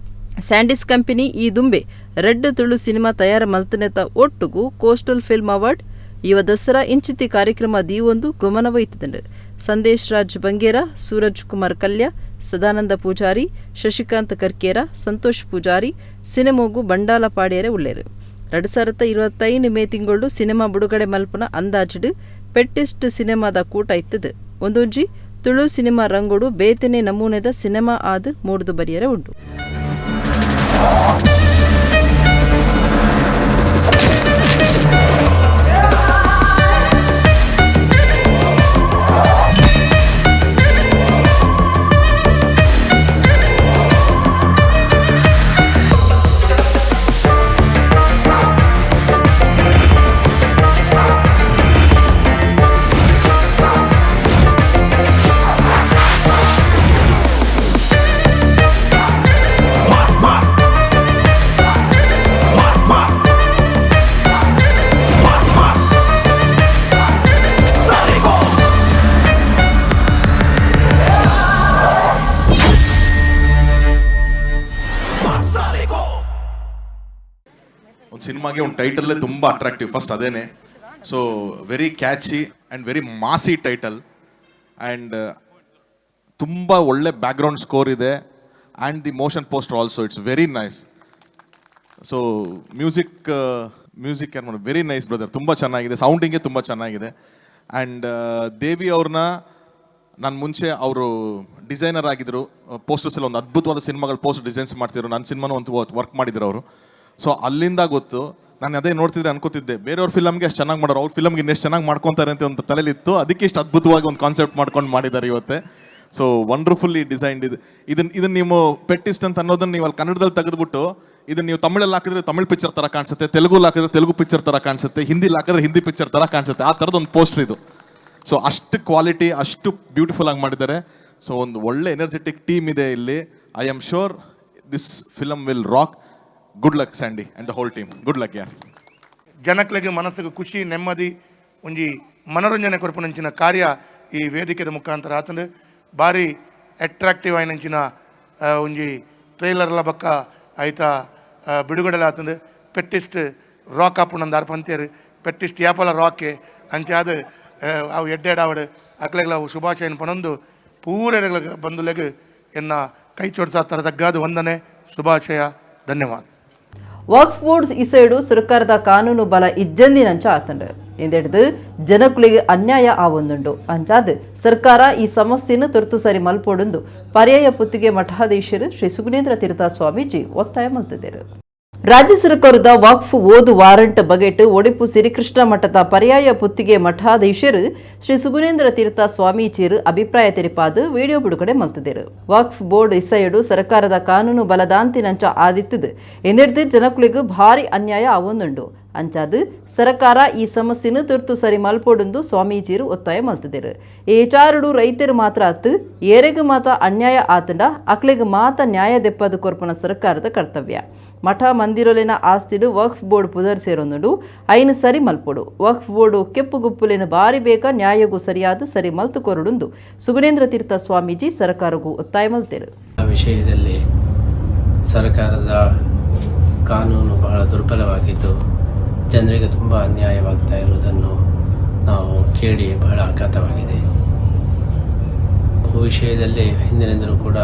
ಸ್ಯಾಂಡಿಸ್ ಕಂಪನಿ ಈ ದುಂಬೆ ರೆಡ್ ತುಳು ಸಿನಿಮಾ ತಯಾರ ಮಲ್ತನೆತ ಒಟ್ಟುಗು coastal film award ಯುವ ದಸರಾ ಇಂಚಿತಿ ಕಾರ್ಯಕ್ರಮ ದೀವೊಂದು ಗಮನವಹಿತದಂಡು. ಸಂದೇಶ್ ರಾಜ್ ಬಂಗೇರ, ಸೂರಜ್ ಕುಮಾರ್ ಕಲ್ಯ, ಸದಾನಂದ ಪೂಜಾರಿ, ಶಶಿಕಾಂತ್ ಕರ್ಕೇರ, ಸಂತೋಷ್ ಪೂಜಾರಿ ಸಿನಿಮೋಗು ಬಂಡಾಲ ಪಾಡಿಯರೆ ಉಲ್ಲೇರು. 2025 ಮೇ ತಿಂಗಳು ಸಿನಿಮಾ ಬಿಡುಗಡೆ ಮಲ್ಪನ ಅಂದಾಜಿಡು ಪೆಟ್ಟಿಸ್ಟ್ ಸಿನಿಮಾದ ಕೂಟ ಇತ್ತದು. ಒಂದೊಂಜಿ ತುಳು ಸಿನಿಮಾ ರಂಗೋಡು ಬೇತನೆ ನಮೂನೆದ ಸಿನಿಮಾ ಆದ ಮೂಡ್ದು ಬರಿಯರೆ ಉಂಟು. ಒಂದು ಸಿನಿಮಾಗೆ ಒಂದು ಟೈಟಲ್ಲೇ ತುಂಬ ಅಟ್ರಾಕ್ಟಿವ್ ಫಸ್ಟ್ ಅದೇನೆ. So very catchy and very massy title and ತುಂಬ ಒಳ್ಳೆ ಬ್ಯಾಕ್ಗ್ರೌಂಡ್ ಸ್ಕೋರ್ ಇದೆ and the motion poster also it's very nice. So music music very nice brother, ತುಂಬ ಚೆನ್ನಾಗಿದೆ, ಸೌಂಡಿಂಗೇ ತುಂಬ ಚೆನ್ನಾಗಿದೆ. ಆ್ಯಂಡ್ ದೇವಿ ಅವ್ರನ್ನ ನಾನು ಮುಂಚೆ ಅವರು ಡಿಸೈನರ್ ಆಗಿದ್ದರು, ಪೋಸ್ಟರ್ಸ್ ಎಲ್ಲ ಒಂದು ಅದ್ಭುತವಾದ ಸಿನಿಮಾಗಳು ಪೋಸ್ಟರ್ ಡಿಸೈನ್ಸ್ ಮಾಡ್ತಿದ್ರು, ನನ್ನ ಸಿನಿಮಾನು ಒಂದು ವರ್ಕ್ ಮಾಡಿದ್ರು ಅವರು. ಸೊ ಅಲ್ಲಿಂದ ಗೊತ್ತು, ನಾನು ಅದೇ ನೋಡ್ತಿದ್ರೆ ಅನ್ಕೋತಿದ್ದೆ ಬೇರೆಯವ್ರ ಫಿಲಮ್ಗೆ ಅಷ್ಟು ಚೆನ್ನಾಗಿ ಮಾಡೋರು, ಅವ್ರ ಫಿಲಮ್ಗೆ ಇನ್ನೆಷ್ಟು ಚೆನ್ನಾಗಿ ಮಾಡ್ಕೊತಾರೆ ಅಂತ ಒಂದು ತಲೆಲಿತ್ತು, ಅದಕ್ಕೆ ಇಷ್ಟು ಅದ್ಭುತವಾಗಿ ಒಂದು ಕಾನ್ಸೆಪ್ಟ್ ಮಾಡ್ಕೊಂಡು ಮಾಡಿದ್ದಾರೆ ಇವತ್ತೆ. So wonderfully designed ಇದು. ಇದನ್ನ ನೀವು ಪೆಟ್ಟಿಸ್ಟ್ ಅಂತ ಅನ್ನೋದನ್ನ ನೀವು ಅಲ್ಲಿ ಕನ್ನಡದಲ್ಲಿ ತೆಗೆದ್ಬಿಟ್ಟು ಇದನ್ನ ನೀವು ತಮಿಳಲ್ಲಿ ಹಾಕಿದ್ರೆ ತಮಿಳ್ ಪಿಕ್ಚರ್ ಥರ ಕಾಣಿಸುತ್ತೆ, ತೆಲುಗುಲ್ಲಿ ಹಾಕಿದ್ರೆ ತೆಲುಗು ಪಿಕ್ಚರ್ ಥರ ಕಾಣಿಸುತ್ತೆ, ಹಿಂದಿಲಿ ಹಾಕಿದ್ರೆ ಹಿಂದಿ ಪಿಕ್ಚರ್ ಥರ ಕಾಣಿಸುತ್ತೆ, ಆ ಥರದ್ದು ಒಂದು ಪೋಸ್ಟರ್ ಇದು. ಸೊ ಅಷ್ಟು ಕ್ವಾಲಿಟಿ, ಅಷ್ಟು ಬ್ಯೂಟಿಫುಲ್ ಆಗಿ ಮಾಡಿದ್ದಾರೆ. ಸೊ ಒಂದು ಒಳ್ಳೆ ಎನರ್ಜೆಟಿಕ್ ಟೀಮ್ ಇದೆ ಇಲ್ಲಿ. I am sure this film will rock. Good luck Sandy and the whole team. Good luck ಯಾರ್. ಜನಕ್ಲೆಗೆ ಮನಸ್ಸಿಗೆ ಖುಷಿ, ನೆಮ್ಮದಿ, ಒಂಜಿ ಮನೋರಂಜನೆ ಕೊರಪುನಂಚಿನ ಕಾರ್ಯ ಈ ವೇದಿಕೆದ ಮುಖಾಂತರ ಆತಂದು ಭಾರಿ ಅಟ್ರಾಕ್ಟಿವ್ ಆಯಿನಂಚಿನ ಒಂಜಿ ಟ್ರೈಲರ್ಲ ಬಕ್ಕ ಆಯ್ತ ಬಿಡುಗಡೆ ಆತಂದು. ಪೆಟ್ಟಿಸ್ಟ್ ರಾಕ್ ಆಪುನಂದು ಆರ್ ಪಂತೇರು ಪೆಟ್ಟಿಸ್ಟ್ ಯಾಪಲ ರಾಕೆ ಅಂಚಾದ ಅವು ಎಡ್ಡೆಡಾವಡು ಅಕ್ಲೆಗ್ಲ ಅವು ಶುಭಾಶಯನ ಪನೊಂದು ಪೂರೆಗಳ ಬಂಧುಲೆಗ್ ಎನ್ನ ಕೈ ಚೋಡ್ಸಾ ತರ ತಗ್ಗಾದ ವಂದನೆ, ಶುಭಾಶಯ, ಧನ್ಯವಾದ. ವಕ್ಫ್ ಬೋರ್ಡ್ ಇಸೈಡು ಸರ್ಕಾರದ ಕಾನೂನು ಬಲ ಇಜ್ಜಂದಿನಂಚ ಆತಂಡು. ಇಂದೆಡ್ದು ಜನಕುಲಿಗೆ ಅನ್ಯಾಯ ಆವೊಂದುಂಡು. ಅಂಚಾದ್ ಸರ್ಕಾರ ಈ ಸಮಸ್ಯೆಯನ್ನು ತುರ್ತು ಸರಿ ಮಲ್ಪೊಡುಂದು ಪರ್ಯಾಯ ಪುತ್ತಿಗೆ ಮಠಾಧೀಶರು ಶ್ರೀ ಸುಗುಣೇಂದ್ರ ತೀರ್ಥ ಸ್ವಾಮೀಜಿ ಒತ್ತಾಯ ಮಲ್ತಿದ್ದರು. ರಾಜ್ಯ ಸರ್ಕಾರದ ವಕ್ಫ್ ಓದು ವಾರಂಟ್ ಬಗೆಟ್ ಒಡಿಪು ಸಿರಿಕೃಷ್ಣ ಮಠದ ಪರ್ಯಾಯ ಪುತ್ತಿಗೆ ಮಠಾಧೀಶರು ಶ್ರೀ ಸುಗುಣೇಂದ್ರ ತೀರ್ಥ ಸ್ವಾಮೀಜಿಯರು ಅಭಿಪ್ರಾಯ ತೆರಿಪಾದು ವಿಡಿಯೋ ಬಿಡುಗಡೆ ಮಲ್ತಿದ್ದರು. ವಕ್ಫ್ ಬೋರ್ಡ್ ಇಸಯಡು ಸರ್ಕಾರದ ಕಾನೂನು ಬಲದಾಂತಿನಂಚ ಆದಿತ್ತದು. ಎಂದಿರ್ದು ಜನಕುಲಿಗೆ ಭಾರಿ ಅನ್ಯಾಯ ಆವೊಂದುಂಡು. ಅಂಚಾದ್ ಸರ್ಕಾರ ಈ ಸಮಸ್ಯೆನು ತುರ್ತು ಸರಿ ಮಲ್ಪೊಡುಂದು ಸ್ವಾಮೀಜಿಯರು ಒತ್ತಾಯ ಮಲ್ತಿದ್ದರು. ಈ ವಿಚಾರಡು ರೈತರು ಮಾತ್ರ ಅತ್ತು ಏರೆಗ್ ಮಾತ ಅನ್ಯಾಯ ಆತಂಡ ಅಕ್ಲೆಗ್ ಮಾತ ನ್ಯಾಯ ದೆಪ್ಪದು ಕೊರ್ಪನ ಸರ್ಕಾರದ ಕರ್ತವ್ಯ. ಮಠ ಮಂದಿರೊಲೆನ ಆಸ್ತಿಡು ವಕ್ಫ್ ಬೋರ್ಡ್ ಪುದರ್ ಸೇರೊಂದುಂಡು. ಐನ್ ಸರಿ ಮಲ್ಪೊಡು. ವಕ್ಫ್ ಬೋರ್ಡು ಕೆಪ್ಪು ಗುಪ್ಪುಲೆನ ಬಾರಿ ಬೇಕ ನ್ಯಾಯಗೂ ಸರಿಯಾದ ಸರಿ ಮಲ್ತು ಕೊರಡುಂದು ಸುಗುಣೇಂದ್ರ ತೀರ್ಥ ಸ್ವಾಮೀಜಿ ಸರ್ಕಾರಗೂ ಒತ್ತಾಯ ಮಲ್ತೇರು. ಆ ವಿಷಯದಲ್ಲಿ ಸರ್ಕಾರದ ಕಾನೂನು ಬಹಳ ದುರ್ಬಲವಾಗಿದ್ದು, ಜನರಿಗೆ ತುಂಬ ಅನ್ಯಾಯವಾಗ್ತಾ ಇರುವುದನ್ನು ನಾವು ಕೇಳಿ ಬಹಳ ಆಘಾತವಾಗಿದೆ. ಭೂ ವಿಷಯದಲ್ಲಿ ಹಿಂದಿನಿಂದಲೂ ಕೂಡ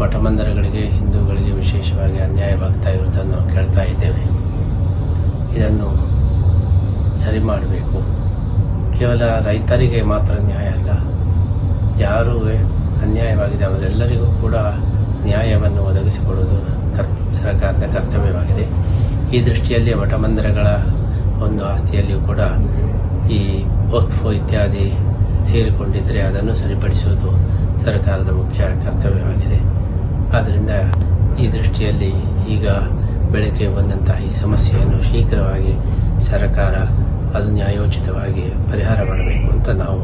ಮಠ ಮಂದಿರಗಳಿಗೆ, ಹಿಂದೂಗಳಿಗೆ ವಿಶೇಷವಾಗಿ ಅನ್ಯಾಯವಾಗ್ತಾ ಇರುವುದನ್ನು ಕೇಳ್ತಾ ಇದ್ದೇವೆ. ಇದನ್ನು ಸರಿ ಮಾಡಬೇಕು. ಕೇವಲ ರೈತರಿಗೆ ಮಾತ್ರ ನ್ಯಾಯ ಅಲ್ಲ, ಯಾರು ಅನ್ಯಾಯವಾಗಿದೆ ಅವರೆಲ್ಲರಿಗೂ ಕೂಡ ನ್ಯಾಯವನ್ನು ಒದಗಿಸಿಕೊಡುವುದು ಸರ್ಕಾರದ ಕರ್ತವ್ಯವಾಗಿದೆ. ಈ ದೃಷ್ಟಿಯಲ್ಲಿ ಮಠ ಮಂದಿರಗಳ ಒಂದು ಆಸ್ತಿಯಲ್ಲಿಯೂ ಕೂಡ ಈ ವಕ್ಫ್ ಇತ್ಯಾದಿ ಸೇರಿಕೊಂಡಿದ್ದರೆ ಅದನ್ನು ಸರಿಪಡಿಸುವುದು ಸರ್ಕಾರದ ಮುಖ್ಯ ಕರ್ತವ್ಯವಾಗಿದೆ. ಆದ್ದರಿಂದ ಈ ದೃಷ್ಟಿಯಲ್ಲಿ ಈಗ ಬೆಳಕಿಗೆ ಬಂದಂತಹ ಈ ಸಮಸ್ಯೆಯನ್ನು ಶೀಘ್ರವಾಗಿ ಸರ್ಕಾರ ಅದು ನ್ಯಾಯೋಚಿತವಾಗಿ ಪರಿಹಾರ ಮಾಡಬೇಕು ಅಂತ ನಾವು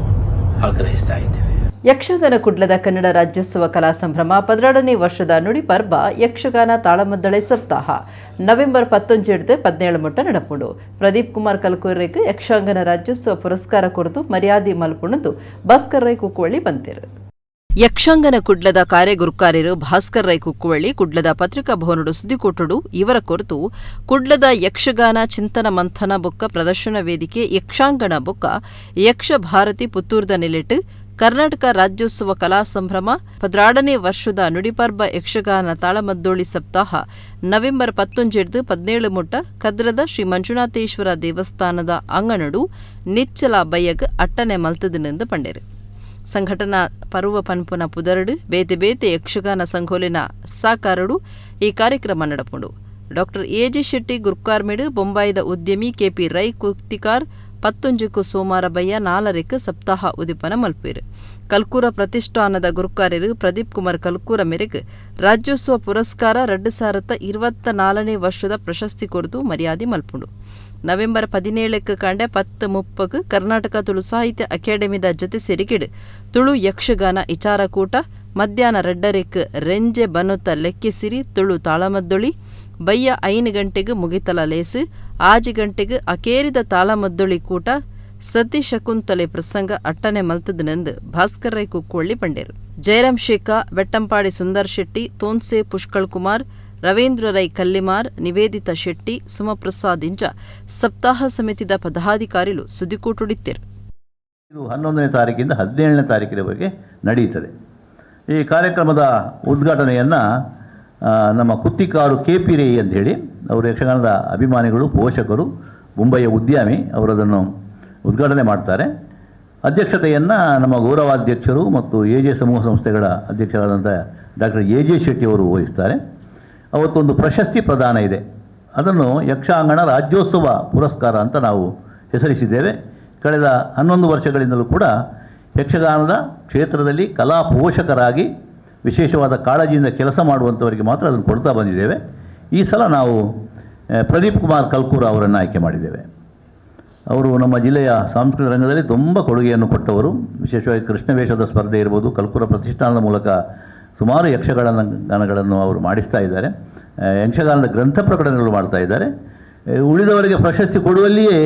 ಆಗ್ರಹಿಸ್ತಾ ಇದ್ದೇವೆ. ಯಕ್ಷಗಾನ ಕುಡ್ಲದ ಕನ್ನಡ ರಾಜ್ಯೋತ್ಸವ ಕಲಾ ಸಂಭ್ರಮ 12ನೇ ವರ್ಷದ ನುಡಿ ಪರ್ಬ ಯಕ್ಷಗಾನ ತಾಳಮದ್ದಳೆ ಸಪ್ತಾಹ ನವೆಂಬರ್ 19 17 ಮುಟ್ಟ ನಡಪುಂಡು. ಪ್ರದೀಪ್ ಕುಮಾರ್ ಕಲ್ಕೂರಿಗೆ ಯಕ್ಷಗಾನ ರಾಜ್ಯೋತ್ಸವ ಪುರಸ್ಕಾರ ಕೊರತು ಮರ್ಯಾದೆ ಮಲ್ಪುಣದು ಭಾಸ್ಕರ್ ರೈ ಕುಕ್ಕುವಳ್ಳಿ ಬಂತೇರು. ಯಕ್ಷಾಂಗನ ಕುಡ್ಲದ ಕಾರ್ಯಗುರುಕಾರ್ಯರು ಭಾಸ್ಕರ್ ರೈ ಕುಕ್ಕುವಳ್ಳಿ ಕುಡ್ಲದ ಪತ್ರಿಕಾ ಭವನಡು ಸುದ್ದಿಕೊಟ್ಟುಡು ಇವರ ಕೊರತು ಕುಡ್ಲದ ಯಕ್ಷಗಾನ ಚಿಂತನ ಮಂಥನ ಬೊಕ್ಕ ಪ್ರದರ್ಶನ ವೇದಿಕೆ ಯಕ್ಷಾಂಗಣ ಬೊಕ್ಕ ಯಕ್ಷ ಭಾರತಿ ಪುತ್ತೂರ್ದ ನೆಲೆಟ್ ಕರ್ನಾಟಕ ರಾಜ್ಯೋತ್ಸವ ಕಲಾ ಸಂಭ್ರಮ 12ನೇ ವರ್ಷದ ನುಡಿಪರ್ಬ ಯಕ್ಷಗಾನ ತಾಳಮದ್ದೋಳಿ ಸಪ್ತಾಹ ನವೆಂಬರ್ 19 17 ಮುಟ್ಟ ಕದ್ರದ ಶ್ರೀ ಮಂಜುನಾಥೇಶ್ವರ ದೇವಸ್ಥಾನದ ಅಂಗನಡು ನಿಚ್ಚಲ ಬಯ್ಯಗ್ ಅಟ್ಟನೆ ಮಲ್ತದಿನೆಂದು ಪಂಡೇರು. ಸಂಘಟನಾ ಪರ್ವ ಪನ್ಪುನ ಪುದರಡು ಬೇತೆ ಬೇತೆ ಯಕ್ಷಗಾನ ಸಂಘೋಲಿನ ಸಾಕಾರಡು ಈ ಕಾರ್ಯಕ್ರಮ ನಡಪುಂಡು. ಡಾಕ್ಟರ್ ಎಜಿ ಶೆಟ್ಟಿ ಗುರ್ಕಾರ್ಮೆಡು ಬೊಂಬಾಯಿದ ಉದ್ಯಮಿ ಕೆಪಿ ರೈ ಕುಕ್ತಿಕಾರ್ 19ಕ್ಕೂ ಸೋಮಾರ ಬಯ್ಯ 4ಕ್ಕೆ ಸಪ್ತಾಹ ಉದಿಪನ ಮಲ್ಪೇರು. ಕಲ್ಕೂರ ಪ್ರತಿಷ್ಠಾನದ ಗುರುಕಾರ್ಯರು ಪ್ರದೀಪ್ ಕುಮಾರ್ ಕಲ್ಕೂರ ಮೇರೆಗೆ ರಾಜ್ಯೋತ್ಸವ ಪುರಸ್ಕಾರ 2024ನೇ ವರ್ಷದ ಪ್ರಶಸ್ತಿ ಕೊರತು ಮರ್ಯಾದೆ ಮಲ್ಪುಂಡು. ನವೆಂಬರ್ 17ಕ್ಕೆ ಕಾಂಡೆ 10:30ಕ್ಕೆ ಕರ್ನಾಟಕ ತುಳು ಸಾಹಿತ್ಯ ಅಕಾಡೆಮಿದ ಜತೆ ಸೇರಿಕೆಡು ತುಳು ಯಕ್ಷಗಾನ ಇಚಾರಕೂಟ, ಮಧ್ಯಾಹ್ನ 2:30ಕ್ಕೆ ರೆಂಜೆ ಬನುತ ಲೆಕ್ಕೆಸಿರಿ ತುಳು ತಾಳಮದ್ದೊಳಿ, ಬಯ್ಯ 5 ಗಂಟೆಗೆ ಮುಗಿತಲ ಲೇಸು, 6 ಗಂಟೆಗೆ ಅಕೇರಿದ ತಾಳಮದ್ದೊಳಿ ಕೂಟ, ಸತಿ ಶಕುಂತಲೆ ಪ್ರಸಂಗ ಅಟ್ಟನೆ ಮಲ್ತದನೆಂದು ಭಾಸ್ಕರ್ ರೈ ಕುಕ್ಕೊಳ್ಳಿ ಪಂಡೇರು. ಜಯರಾಮ್ ಶೇಖ, ಬೆಟ್ಟಂಪಾಡಿ ಸುಂದರ್ ಶೆಟ್ಟಿ, ತೋನ್ಸೆ ಪುಷ್ಕಳ್ ಕುಮಾರ್, ರವೀಂದ್ರ ರೈ ಕಲ್ಲಿಮಾರ್, ನಿವೇದಿತಾ ಶೆಟ್ಟಿ, ಸುಮಪ್ರಸಾದ್ ಇಂಚ ಸಪ್ತಾಹ ಸಮಿತಿದ ಪದಾಧಿಕಾರಿಲು ಸುದ್ದಿಕೂಟುಡಿತ್ತೇರು. ಇದು 11ನೇ ತಾರೀಕಿಂದ 17ನೇ ತಾರೀಕಿನವರೆಗೆ ನಡೆಯುತ್ತದೆ. ಈ ಕಾರ್ಯಕ್ರಮದ ಉದ್ಘಾಟನೆಯನ್ನು ನಮ್ಮ ಕುತ್ತಿಕಾರು ಕೆ ಪಿ ರೈ ಅಂತ ಹೇಳಿ, ಅವರು ಯಕ್ಷಗಾನದ ಅಭಿಮಾನಿಗಳು, ಪೋಷಕರು, ಮುಂಬೈಯ ಉದ್ಯಮಿ, ಅವರು ಅದನ್ನು ಉದ್ಘಾಟನೆ ಮಾಡ್ತಾರೆ. ಅಧ್ಯಕ್ಷತೆಯನ್ನು ನಮ್ಮ ಗೌರವಾಧ್ಯಕ್ಷರು ಮತ್ತು ಎ ಜೆ ಸಮೂಹ ಸಂಸ್ಥೆಗಳ ಅಧ್ಯಕ್ಷರಾದಂಥ doctor A J Shetty ಅವರು ವಹಿಸ್ತಾರೆ. ಅವತ್ತೊಂದು ಪ್ರಶಸ್ತಿ ಪ್ರದಾನ ಇದೆ. ಅದನ್ನು ಯಕ್ಷಾಂಗಣ ರಾಜ್ಯೋತ್ಸವ ಪುರಸ್ಕಾರ ಅಂತ ನಾವು ಹೆಸರಿಸಿದ್ದೇವೆ. ಕಳೆದ 11 ವರ್ಷಗಳಿಂದಲೂ ಕೂಡ ಯಕ್ಷಗಾನದ ಕ್ಷೇತ್ರದಲ್ಲಿ ಕಲಾ ಪೋಷಕರಾಗಿ ವಿಶೇಷವಾದ ಕಾಳಜಿಯಿಂದ ಕೆಲಸ ಮಾಡುವಂಥವರಿಗೆ ಮಾತ್ರ ಅದನ್ನು ಕೊಡ್ತಾ ಬಂದಿದ್ದೇವೆ. ಈ ಸಲ ನಾವು ಪ್ರದೀಪ್ ಕುಮಾರ್ ಕಲ್ಕೂರ ಅವರನ್ನು ಆಯ್ಕೆ ಮಾಡಿದ್ದೇವೆ. ಅವರು ನಮ್ಮ ಜಿಲ್ಲೆಯ ಸಾಂಸ್ಕೃತಿಕ ರಂಗದಲ್ಲಿ ತುಂಬ ಕೊಡುಗೆಯನ್ನು ಕೊಟ್ಟವರು. ವಿಶೇಷವಾಗಿ ಕೃಷ್ಣವೇಷದ ಸ್ಪರ್ಧೆ ಇರ್ಬೋದು, ಕಲ್ಕೂರ ಪ್ರತಿಷ್ಠಾನದ ಮೂಲಕ ಸುಮಾರು ಯಕ್ಷಗಾನ ಗಾನಗಳನ್ನು ಅವರು ಮಾಡಿಸ್ತಾ ಇದ್ದಾರೆ. ಯಕ್ಷಗಾನದ ಗ್ರಂಥ ಪ್ರಕಟಣೆಗಳು ಮಾಡ್ತಾ ಇದ್ದಾರೆ. ಉಳಿದವರಿಗೆ ಪ್ರಶಸ್ತಿ ಕೊಡುವಲ್ಲಿಯೇ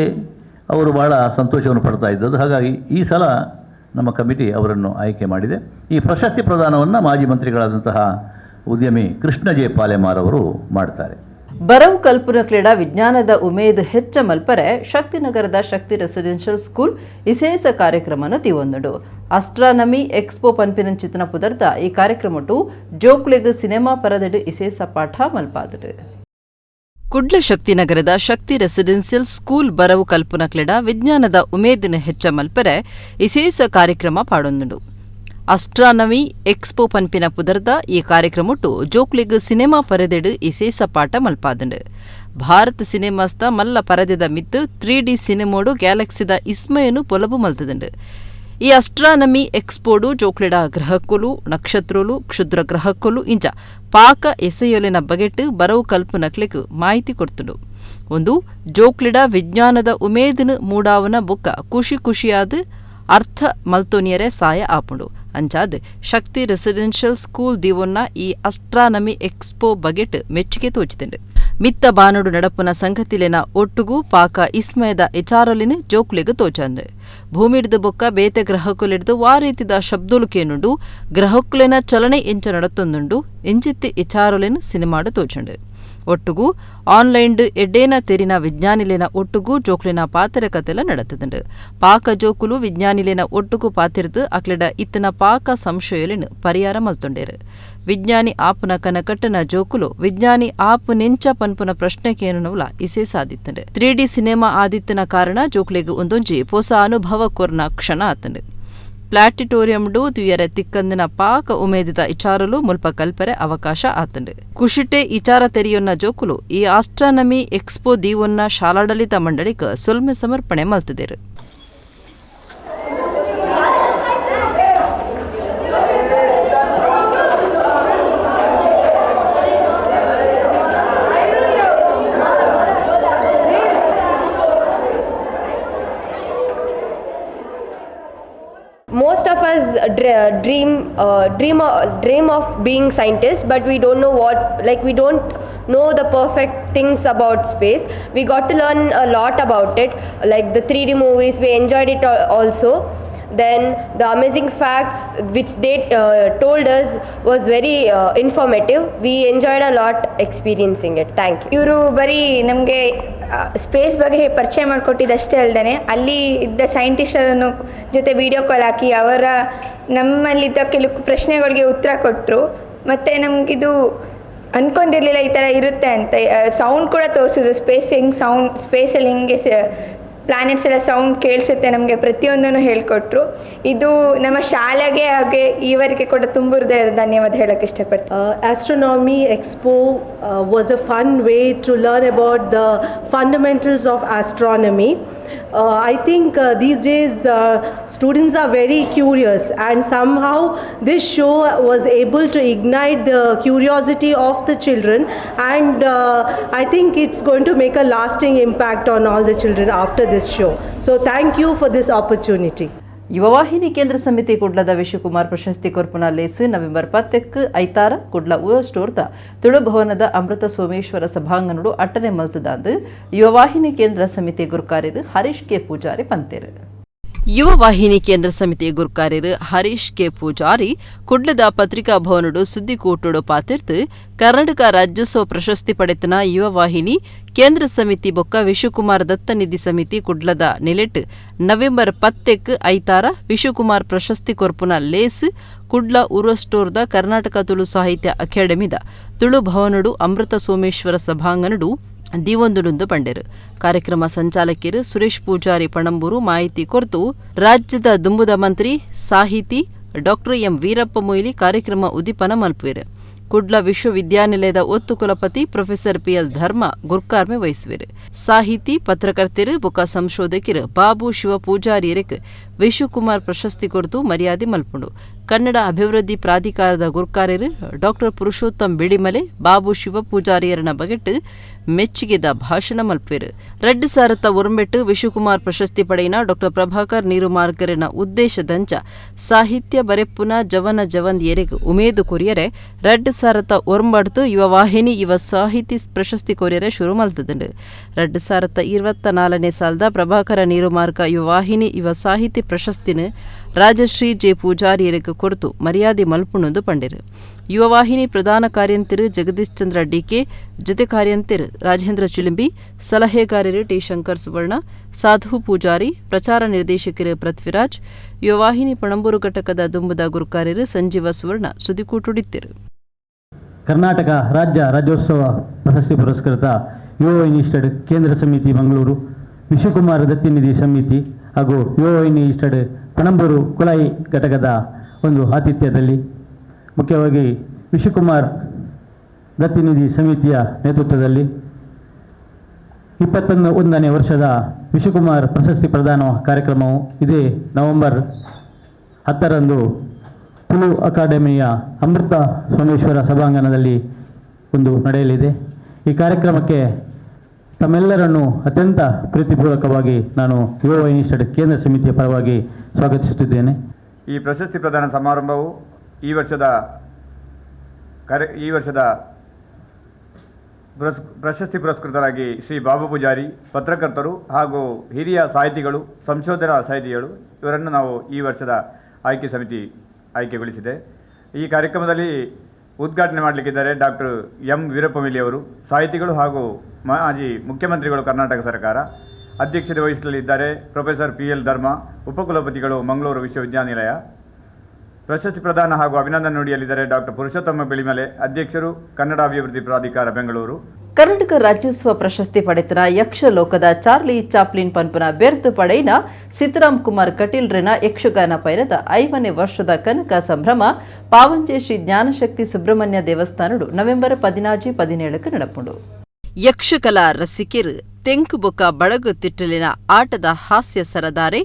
ಅವರು ಬಹಳ ಸಂತೋಷವನ್ನು ಪಡ್ತಾ ಇದ್ದದ್ದು. ಹಾಗಾಗಿ ಈ ಸಲ ನಮ್ಮ ಕಮಿಟಿ ಅವರನ್ನು ಆಯ್ಕೆ ಮಾಡಿದೆ. ಈ ಪ್ರಶಸ್ತಿ ಪ್ರದಾನವನ್ನು ಮಾಜಿ ಮಂತ್ರಿಗಳಾದಂತಹ ಉದ್ಯಮಿ ಕೃಷ್ಣ ಜೆ ಪಾಲೆಮಾರ್ ಅವರು ಮಾಡ್ತಾರೆ. ಬರವು ಕಲ್ಪುನ ಕ್ರೀಡಾ ವಿಜ್ಞಾನದ ಉಮೇದ್ ಹೆಚ್ಚ ಮಲ್ಪರೆ ಶಕ್ತಿನಗರದ ಶಕ್ತಿ ರೆಸಿಡೆನ್ಷಿಯಲ್ ಸ್ಕೂಲ್ ವಿಶೇಷ ಕಾರ್ಯಕ್ರಮನ ತೀವೊಂದುಂಡು. ಅಸ್ಟ್ರಾನಮಿ ಎಕ್ಸ್ಪೋ ಪನ್ಪಿನಂಚಿತನ ಪುದರ್ದ ಈ ಕಾರ್ಯಕ್ರಮಟು ಜೋಕ್ಲೆಗ್ ಸಿನಿಮಾ ಪರದೆಡು ಇಸೇಸ ಪಾಠ ಮಲ್ಪಾದರು. Kudla ಶಕ್ತಿನಗರದ ಶಕ್ತಿ ರೆಸಿಡೆನ್ಸಿಯಲ್ ಸ್ಕೂಲ್ ಬರವು ಕಲ್ಪುನಕ್ಲೆಡ ವಿಜ್ಞಾನದ ಉಮೇದಿನ ಹೆಚ್ಚ ಮಲ್ಪರೆ ಇಸೇಸ ಕಾರ್ಯಕ್ರಮ ಪಾಡೊಂದುಂಡು. ಅಸ್ಟ್ರಾನಮಿ ಎಕ್ಸ್ಪೋ ಪನ್ಪಿನ ಪುದರ್ದ ಈ ಕಾರ್ಯಕ್ರಮೊಟ್ಟು ಜೋಕ್ಲೆಗ್ ಸಿನೆಮಾ ಪರದೆಡ್ ಇಸೇಸ ಪಾಠ ಮಲ್ಪಾದುಂಡು. ಭಾರತ್ ಸಿನೆಮಾಸ್ದ ಮಲ್ಲ ಪರದೆದ ಮಿತ್ತ್ 3D ಸಿನೆಮೋಡು ಗ್ಯಾಲಕ್ಸಿದ ಇಸ್ಮಯನು ಪೊಲಬು ಮಲ್ತದುಂಡು. ಈ ಅಸ್ಟ್ರಾನಮಿ ಎಕ್ಸ್ಪೋಡು ಜೋಕ್ಲೆಡ ಗ್ರಹಕ್ಕುಲು, ನಕ್ಷತ್ರಲು, ಕ್ಷುದ್ರ ಗ್ರಹಕ್ಕುಲು ಇಂಚ ಪಾಕ ಎಸೆಯೊಲೆನ ಬಗೆಟ್ ಬರವು ಕಲ್ಪುನಕ್ಲೆಗ್ ಮಾಹಿತಿ ಕೊರ್ತುಂಡು. ಒಂದು ಜೋಕ್ಲೆಡ ವಿಜ್ಞಾನದ ಉಮೇದಿನ ಮೂಡಾವನ ಬೊಕ್ಕ ಖುಷಿ ಖುಷಿಯಾದ ಅರ್ಥ ಮಲ್ತೊನಿಯರೆ ಸಾಯ ಆಪುಂಡು. ಅಂಚಾದ್ ಶಕ್ತಿ ರೆಸಿಡೆನ್ಷಿಯಲ್ ಸ್ಕೂಲ್ ದಿವೊನ್ನ ಈ ಅಸ್ಟ್ರಾನಮಿ ಎಕ್ಸ್ಪೋ ಬಗೆಟ್ ಮೆಚ್ಚುಗೆ ತೋಚಿದುಂಡು. ಮಿತ್ತ ಬಾನುಡು ನಡಪುನ ಸಂಗತಿಲೆನ ಒಟ್ಟುಗು ಪಾಕ ಇಸ್ಮಯದ ಇಚಾರೊಲಿನ ಜೋಕ್ಲೆಗ್ ತೋಚಂದ್. ಭೂಮಿಡ್ದು ಬೊಕ್ಕ ಬೇತೆ ಗ್ರಹಕುಲೆಡ್ದು ವಾ ರೀತಿದ ಶಬ್ದಲು ಕೇನುಂಡು, ಗ್ರಹಕ್ಕುಲೆನ ಚಲನೆ ಎಂಚ ನಡತೊಂದುಂಡು ಇಂಚಿತ್ತಿ ಇಚಾರೊಲೆನ್ ಸಿನಿಮಾಡು ತೋಚುಂಡು. ಒಟ್ಟುಗು ಆನ್ಲೈನ್ ಎಡ್ಡೇನ ತೆರಿನ ವಿಜ್ಞಾನಿಲೆನ ಒಟ್ಟುಗು ಜೋಕ್ಲೆನ ಪಾತೆರ ಕತೆಲ ನಡತದುಂಡು. ಪಾಕ ಜೋಕುಲು ವಿಜ್ಞಾನಿಲೆನ ಒಟ್ಟುಗು ಪಾತಿರ್ದು ಅಕ್ಲೆಡ ಇತ್ತನ ಪಾಕ ಸಂಶಯೊಲೆನ್ ಪರಿಹಾರ ಮಲ್ತೊಂಡೇರು. ವಿಜ್ಞಾನಿ ಆಪುನ ಕನಕಟ್ಟನ ಜೋಕುಲು ವಿಜ್ಞಾನಿ ಆಪು ನೆಂಚ ಪನ್ಪುನ ಪ್ರಶ್ನೆ ಕೇನುನವುಲ ಇಸೆ ಸಾದಿತ್ತಂಡು. 3D cinema ಆದಿತ್ತನ ಕಾರಣ ಜೋಕ್ಲೆಗ್ ಒಂದೊಂಜಿ ಪೊಸ ಅನುಭವ ಕೊರ್ನ ಕ್ಷಣ ಆತಂಡು. ಪ್ಲಾಟಿಟೋರಿಯಂಡು ತುಯರೆ ತಿಕ್ಕಂದಿನ ಪಾಕ ಉಮೇದಿದ ಇಚಾರಲು ಮುಲ್ಪ ಕಲ್ಪರೆ ಅವಕಾಶ ಆತಂಡು. ಕುಷಿಟೆ ಇಚಾರ ತೆರಿಯೊನ್ನ ಜೋಕುಲು ಈ ಆಸ್ಟ್ರಾನಮಿ ಎಕ್ಸ್ಪೋ ದೀವೊನ್ನ ಶಾಲಾಡಳಿತ ಮಂಡಳಿಕ್ ಸೊಲ್ಮೆ ಸಮರ್ಪಣೆ ಮಲ್ತದೇರು. Most of us dream of being scientists, but we don't know what, like we don't know the perfect things about space. We got to learn a lot about it, like the 3D movies, we enjoyed it also. Then the amazing facts which they told us was very informative. We enjoyed a lot experiencing it. Thank you. ಇವರು ಬರೀ ನಮಗೆ space ಬಗ್ಗೆ ಪರಿಚಯ ಮಾಡಿಕೊಟ್ಟಿದ್ದಷ್ಟೇ ಅಲ್ಲದೆ ಅಲ್ಲಿ ಇದ್ದ ಸೈಂಟಿಸ್ಟರನ್ನು ಜೊತೆ video call hockey ಅವರ ನಮ್ಮಲ್ಲಿದ್ದ ಕೆಲವು ಪ್ರಶ್ನೆಗಳಿಗೆ ಉತ್ತರ ಕೊಟ್ಟರು. ಮತ್ತು ನಮಗಿದು ಅಂದ್ಕೊಂಡಿರಲಿಲ್ಲ ಈ ಥರ ಇರುತ್ತೆ ಅಂತ. ಸೌಂಡ್ ಕೂಡ ತೋರಿಸಿದ್ರು, ಸ್ಪೇಸ್ ಹೆಂಗೆ ಸೌಂಡ್, ಸ್ಪೇಸಲ್ಲಿ ಹೆಂಗೆ ಪ್ಲಾನೆಟ್ಸ್ ಎಲ್ಲ ಸೌಂಡ್ ಕೇಳಿಸುತ್ತೆ ನಮಗೆ ಪ್ರತಿಯೊಂದನ್ನು ಹೇಳಿಕೊಟ್ರು. ಇದು ನಮ್ಮ ಶಾಲೆಗೆ ಹಾಗೆ ಈವರೆಗೆ ಕೂಡ ತುಂಬ ಹೃದಯದ ಧನ್ಯವಾದ ಹೇಳೋಕ್ಕೆ ಇಷ್ಟಪಡ್ತೀನಿ. Astronomy Expo was a fun way to learn about the fundamentals of astronomy. I think these days students are very curious, and somehow this show was able to ignite the curiosity of the children, and I think it's going to make a lasting impact on all the children after this show. So thank you for this opportunity. Yuvavahini ಕೇಂದ್ರ ಸಮಿತಿ ಕುಡ್ಲದ ವಿಶ್ವಕುಮಾರ್ ಪ್ರಶಸ್ತಿ ಕೊರ್ಪುನ ಲೇಸ್ November 10 ಐತಾರ ಕುಡ್ಲ ಊರ ಸ್ಟೋರ್ದ ತುಳುಭವನದ ಅಮೃತ ಸೋಮೇಶ್ವರ ಸಭಾಂಗಣಡು ಅಟ್ಟನೆ ಮಲ್ತದಾಂದು ಯುವವಾಹಿನಿ ಕೇಂದ್ರ ಸಮಿತಿ ಗುರುಕಾರ್ಯರು ಹರೀಶ್ ಕೆ ಪೂಜಾರಿ ಪಂತೇರು. ಯುವವಾಹಿನಿ ಕೇಂದ್ರ ಸಮಿತಿ ಗುರುಕಾರ್ಯರು ಹರೀಶ್ ಕೆ ಪೂಜಾರಿ ಕುಡ್ಲದ ಪತ್ರಿಕಾ ಭವನಡು ಸುದ್ದಿಕೂಟಡು ಪಾತಿರ್ತು ಕರ್ನಾಟಕ ರಾಜ್ಯೋತ್ಸವ ಪ್ರಶಸ್ತಿ ಪಡೆತನ ಯುವವಾಹಿನಿ ಕೇಂದ್ರ ಸಮಿತಿ ಬೊಕ್ಕ ವಿಶ್ವಕುಮಾರ್ ದತ್ತನಿಧಿ ಸಮಿತಿ ಕುಡ್ಲದ ನೆಲೆಟ್ ನವೆಂಬರ್ 10 ಐತಾರ ವಿಶ್ವಕುಮಾರ್ ಪ್ರಶಸ್ತಿ ಕೊರ್ಪುನ ಲೇಸ್ ಕುಡ್ಲ ಊರಸ್ಟೋರ್ದ ಕರ್ನಾಟಕ ತುಳು ಸಾಹಿತ್ಯ ಅಕಾಡೆಮಿದ ತುಳು ಭವನಡು ಅಮೃತ ಸೋಮೇಶ್ವರ ಸಭಾಂಗಣಡು ದಿವೊಂದುಡುಂದು ಪಂಡೆರು. ಕಾರ್ಯಕ್ರಮ ಸಂಚಾಲಕಿಯರು ಸುರೇಶ್ ಪೂಜಾರಿ ಪಣಂಬೂರು ಮಾಹಿತಿ ಕೊರ್ತು ರಾಜ್ಯದ ದುಂಬುದ ಮಂತ್ರಿ ಸಾಹಿತಿ ಡಾಕ್ಟರ್ ಎಂ ವೀರಪ್ಪ ಮೊಯ್ಲಿ ಕಾರ್ಯಕ್ರಮ ಉದ್ದೀಪನ ಮಲ್ಪುವೆರು. ಕುಡ್ಲ ವಿಶ್ವವಿದ್ಯಾನಿಲಯದ ಒತ್ತು ಕುಲಪತಿ ಪ್ರೊಫೆಸರ್ ಪಿಎಲ್ ಧರ್ಮ ಗುರ್ಕಾರ್ಮೆ ವಹಿಸುವೆರು. ಸಾಹಿತಿ ಪತ್ರಕರ್ತರು ಬೊಕ್ಕ ಸಂಶೋಧಕರು ಬಾಬು ಶಿವ ಪೂಜಾರಿಯರಿಗೆ ವಿಶ್ವಕುಮಾರ್ ಪ್ರಶಸ್ತಿ ಕೊರತು ಮರ್ಯಾದೆ ಮಲ್ಪುಂಡು. ಕನ್ನಡ ಅಭಿವೃದ್ಧಿ ಪ್ರಾಧಿಕಾರದ ಗುರ್ಕಾರ್ಯರು ಡಾಕ್ಟರ್ ಪುರುಷೋತ್ತಮ್ ಬಿಳಿಮಲೆ ಬಾಬು ಶಿವ ಪೂಜಾರಿಯರನ ಬಗೆಟ್ ಮೆಚ್ಚುಗೆದ ಭಾಷಣ ಮಲ್ಪುವೆರು. 2009 ವಿಶ್ವಕುಮಾರ್ ಪ್ರಶಸ್ತಿ ಪಡೆಯಿನ ಡಾಕ್ಟರ್ ಪ್ರಭಾಕರ್ ನೀರುಮಾರ್ಗರನ ಉದ್ದೇಶದಂಚ ಸಾಹಿತ್ಯ ಬರೆಪ್ಪುನ ಜವನ ಜವಂದಿಯರಿಗೆ ಉಮೇದು ಕೊರಿಯರೆ 2009 ಯುವವಾಹಿನಿ ಯುವ ಸಾಹಿತಿ ಪ್ರಶಸ್ತಿ ಕೊರಿಯರೆ ಶುರು ಮಲ್ತದುಂಡು. 2024 ಸಾಲದ ಪ್ರಭಾಕರ ನೀರುಮಾರ್ಗ ಯುವವಾಹಿನಿ ಯುವ ಸಾಹಿತಿ ಪ್ರಶಸ್ತಿನ ರಾಜಶ್ರೀ ಜೆ ಪೂಜಾರಿಯರಿಗೆ ಕೊರತು ಮರ್ಯಾದೆ ಮಲ್ಪುಣಂದು ಪಂಡಿರು. ಯುವವಾಹಿನಿ ಪ್ರಧಾನ ಕಾರ್ಯಂತಿರು ಜಗದೀಶ್ ಚಂದ್ರ ಡಿಕೆ, ಜೊತೆ ಕಾರ್ಯಂತಿರು ರಾಜೇಂದ್ರ ಚಿಲಿಂಬಿ, ಸಲಹೆಗಾರರು ಟಿ ಶಂಕರ್ ಸುವರ್ಣ, ಸಾಧು ಪೂಜಾರಿ, ಪ್ರಚಾರ ನಿರ್ದೇಶಕರು ಪೃಥ್ವಿರಾಜ್, ಯುವವಾಹಿನಿ ಪಣಂಬೂರು ಘಟಕದ ದುಂಬುದ ಗುರುಕಾರ್ಯರು ಸಂಜೀವ ಸುವರ್ಣ ಸುದ್ದಿಕೂಟುಡಿತ್ತಿರು. ಕರ್ನಾಟಕ ರಾಜ್ಯ ರಾಜ್ಯೋತ್ಸವ ಪ್ರಶಸ್ತಿ ಪುರಸ್ಕೃತ ಯುವವಾಹಿನಿ ಕೇಂದ್ರ ಸಮಿತಿ ಮಂಗಳೂರು, ವಿಶ್ವಕುಮಾರ ದತ್ತಿನಿಧಿ ಸಮಿತಿ ಹಾಗೂ ಯುವವಾಹಿನಿ ಇಸ್ಟಡ್ ಪಣಂಬೂರು ಕುಳಾಯಿ ಘಟಕದ ಒಂದು ಆತಿಥ್ಯದಲ್ಲಿ, ಮುಖ್ಯವಾಗಿ ವಿಶ್ವಕುಮಾರ್ ದತ್ತಿನಿಧಿ ಸಮಿತಿಯ ನೇತೃತ್ವದಲ್ಲಿ 21ನೇ ವರ್ಷದ ವಿಶ್ವಕುಮಾರ್ ಪ್ರಶಸ್ತಿ ಪ್ರದಾನ ಕಾರ್ಯಕ್ರಮವು ಇದೇ ನವೆಂಬರ್ 10ರಂದು ತುಳು ಅಕಾಡೆಮಿಯ ಅಮೃತ ಸೋಮೇಶ್ವರ ಸಭಾಂಗಣದಲ್ಲಿ ಒಂದು ನಡೆಯಲಿದೆ. ಈ ಕಾರ್ಯಕ್ರಮಕ್ಕೆ ತಮ್ಮೆಲ್ಲರನ್ನು ಅತ್ಯಂತ ಪ್ರೀತಿಪೂರ್ವಕವಾಗಿ ನಾನು ಯುವವಾಹಿನಿ ಕೇಂದ್ರ ಸಮಿತಿಯ ಪರವಾಗಿ ಸ್ವಾಗತಿಸುತ್ತಿದ್ದೇನೆ. ಈ ಪ್ರಶಸ್ತಿ ಪ್ರದಾನ ಸಮಾರಂಭವು ಈ ವರ್ಷದ ಪ್ರಶಸ್ತಿ ಪುರಸ್ಕೃತರಾಗಿ ಶ್ರೀ ಬಾಬು ಪೂಜಾರಿ, ಪತ್ರಕರ್ತರು ಹಾಗೂ ಹಿರಿಯ ಸಾಹಿತಿಗಳು, ಸಂಶೋಧನಾ ಸಾಹಿತಿಗಳು, ಇವರನ್ನು ನಾವು ಈ ವರ್ಷದ ಆಯ್ಕೆ ಸಮಿತಿ ಆಯ್ಕೆಗೊಳಿಸಿದೆ. ಈ ಕಾರ್ಯಕ್ರಮದಲ್ಲಿ ಉದ್ಘಾಟನೆ ಮಾಡಲಿಕ್ಕಿದ್ದಾರೆ ಡಾಕ್ಟರ್ ಎಂ ವೀರಪ್ಪ ಮೊಯ್ಲಿ ಅವರು, ಸಾಹಿತಿಗಳು ಹಾಗೂ ಮಾಜಿ ಮುಖ್ಯಮಂತ್ರಿಗಳು, ಕರ್ನಾಟಕ ಸರ್ಕಾರ. ಅಧ್ಯಕ್ಷತೆ ವಹಿಸಲಿದ್ದಾರೆ professor P L ಧರ್ಮ, ಉಪಕುಲಪತಿಗಳು, ಮಂಗಳೂರು ವಿಶ್ವವಿದ್ಯಾನಿಲಯ. ಪ್ರಶಸ್ತಿ ಪ್ರದಾನ ಹಾಗೂ ಅಭಿನಂದನೆ ನುಡಿಯಲಿದ್ದಾರೆ ಡಾಕ್ಟರ್ ಪುರುಷೋತ್ತಮ ಬಿಳಿಮಲೆ, ಅಧ್ಯಕ್ಷರು, ಕನ್ನಡ ಅಭಿವೃದ್ಧಿ ಪ್ರಾಧಿಕಾರ, ಬೆಂಗಳೂರು. ಕರ್ನಾಟಕ ರಾಜ್ಯೋತ್ಸವ ಪ್ರಶಸ್ತಿ ಪಡೆತನ ಯಕ್ಷಲೋಕದ ಚಾರ್ಲಿ ಚಾಪ್ಲಿನ್ ಪನ್ಪುನ ಬೆರ್ದು ಪಡೆಯಿನ ಸೀತಾರಾಮ್ ಕುಮಾರ್ ಕಟೀಲ್ರೆನ ಯಕ್ಷಗಾನ ಪೈರದ 5ನೇ ವರ್ಷದ ಕನಕ ಸಂಭ್ರಮ ಪಾವಂಜೆ ಶ್ರೀ ಜ್ಞಾನಶಕ್ತಿ ಸುಬ್ರಹ್ಮಣ್ಯ ದೇವಸ್ಥಾನಡು ನವೆಂಬರ್ 16-17 ನಡಪುಂಡು. ಯಕ್ಷಕಲಾ ರಸಿಕೆರು ತೆಂಕುಬೊಕ್ಕ ಬಡಗು ತಿಟ್ಟಲಿನ ಆಟದ ಹಾಸ್ಯ ಸರದಾರೆ